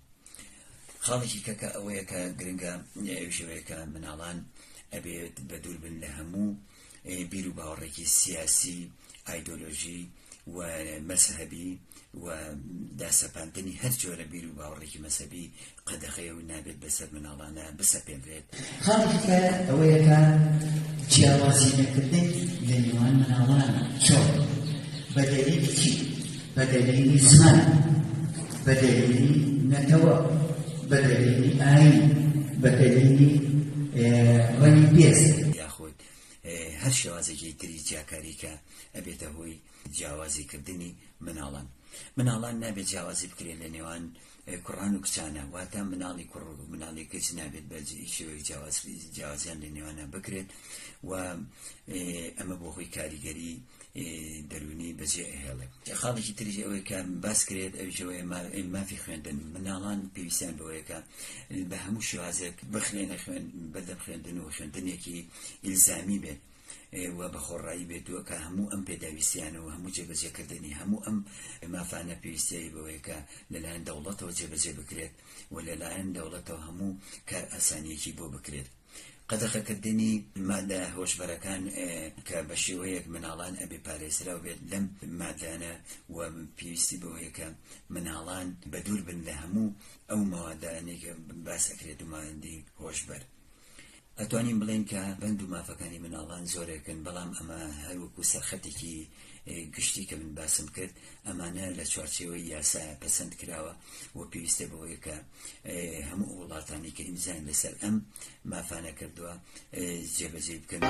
خاڵێکی کە کە ئەوەیە کە گرنگە ئەویش ئەوەیە کە مناڵان ئەبێت بە دوور بن لە هەموو بیر و باوەڕێکی سیاسی، ئایدۆلۆژی و مەزهەبی و داسەپاندنی هەر جۆرە بیر و باوەڕێکی مەزهەبی قەدەغەیە و نابێت بەسەر مناڵانە بسەپێنرێت. خاڵێکی کە ئەوەیە کە جیاوازی نەکردن لە نێوان مناڵان چۆن؟ بە دەلیلی چی؟ بە دەلیلی زمان، بە دەلیلی نەتەوە، بە دەلیلی ئایین، بە دەلیلی ڕەنگی پێست. یاخود هەر شێوازێکی تری جیاکاری کە ئەبێتە هۆی جیاوازی کردنی مناڵان. مناڵان نابێت جیاوازی بکرێت لە نێوان کوڕان و کچانە، واتە مناڵی کوڕ و مناڵی کچ نابێت بە شێوەیەک جیاوازیان لە نێوانە بکرێت و ئەمە بۆ خۆی کاریگەری دەروونی بەجێ ئەهێڵێ. خاڵێکی تریش ئەوەی کە باس کرێت ئەویش ئەوەیە مافی خوێندن، مناڵان پێویستیان بەوەیە کە بە هەموو شێوازێک بخرێنە بەردەم خوێندن و خوێندنێکی ئیلزامی بێت و بە خۆڕایی بێت و کە هەموو ئەم پێداویستیانە و هەموو جێبەجێکردنی هەموو ئەم مافانە پێویستیی بەوەیە کە لەلایەن دەوڵەتەوە جێبەجێ بکرێت و لەلایەن دەوڵەتەوە هەموو کارئاسانییەکی بۆ بکرێت. قەدەخەکردنی مادە هۆشبەرەکان کە بە شێوەیەک مناڵان ئەبێ پارێزراو بێت لەم مادانە و پێویستی بەوەیە کە مناڵان بەدوور بن لە هەموو ئەو مەوادانەی کە باس ئەکرێت و مادەی هۆشبەر. ئەتوانین بڵێین کە بەند و مافەکانی مناڵان زۆرێکن، بەڵام ئەمە هەر وەکو سەرخەتێکی گشتی کە من باسم کرد، ئەمانە لە چوارچێوەی یاسایە پەسەند کراوە و پێویستە بەوەیە کە هەموو ئەو وڵاتانەی کە ئیمزایان لەسەر ئەم مافانە کردووە جێبەجێی بکەن.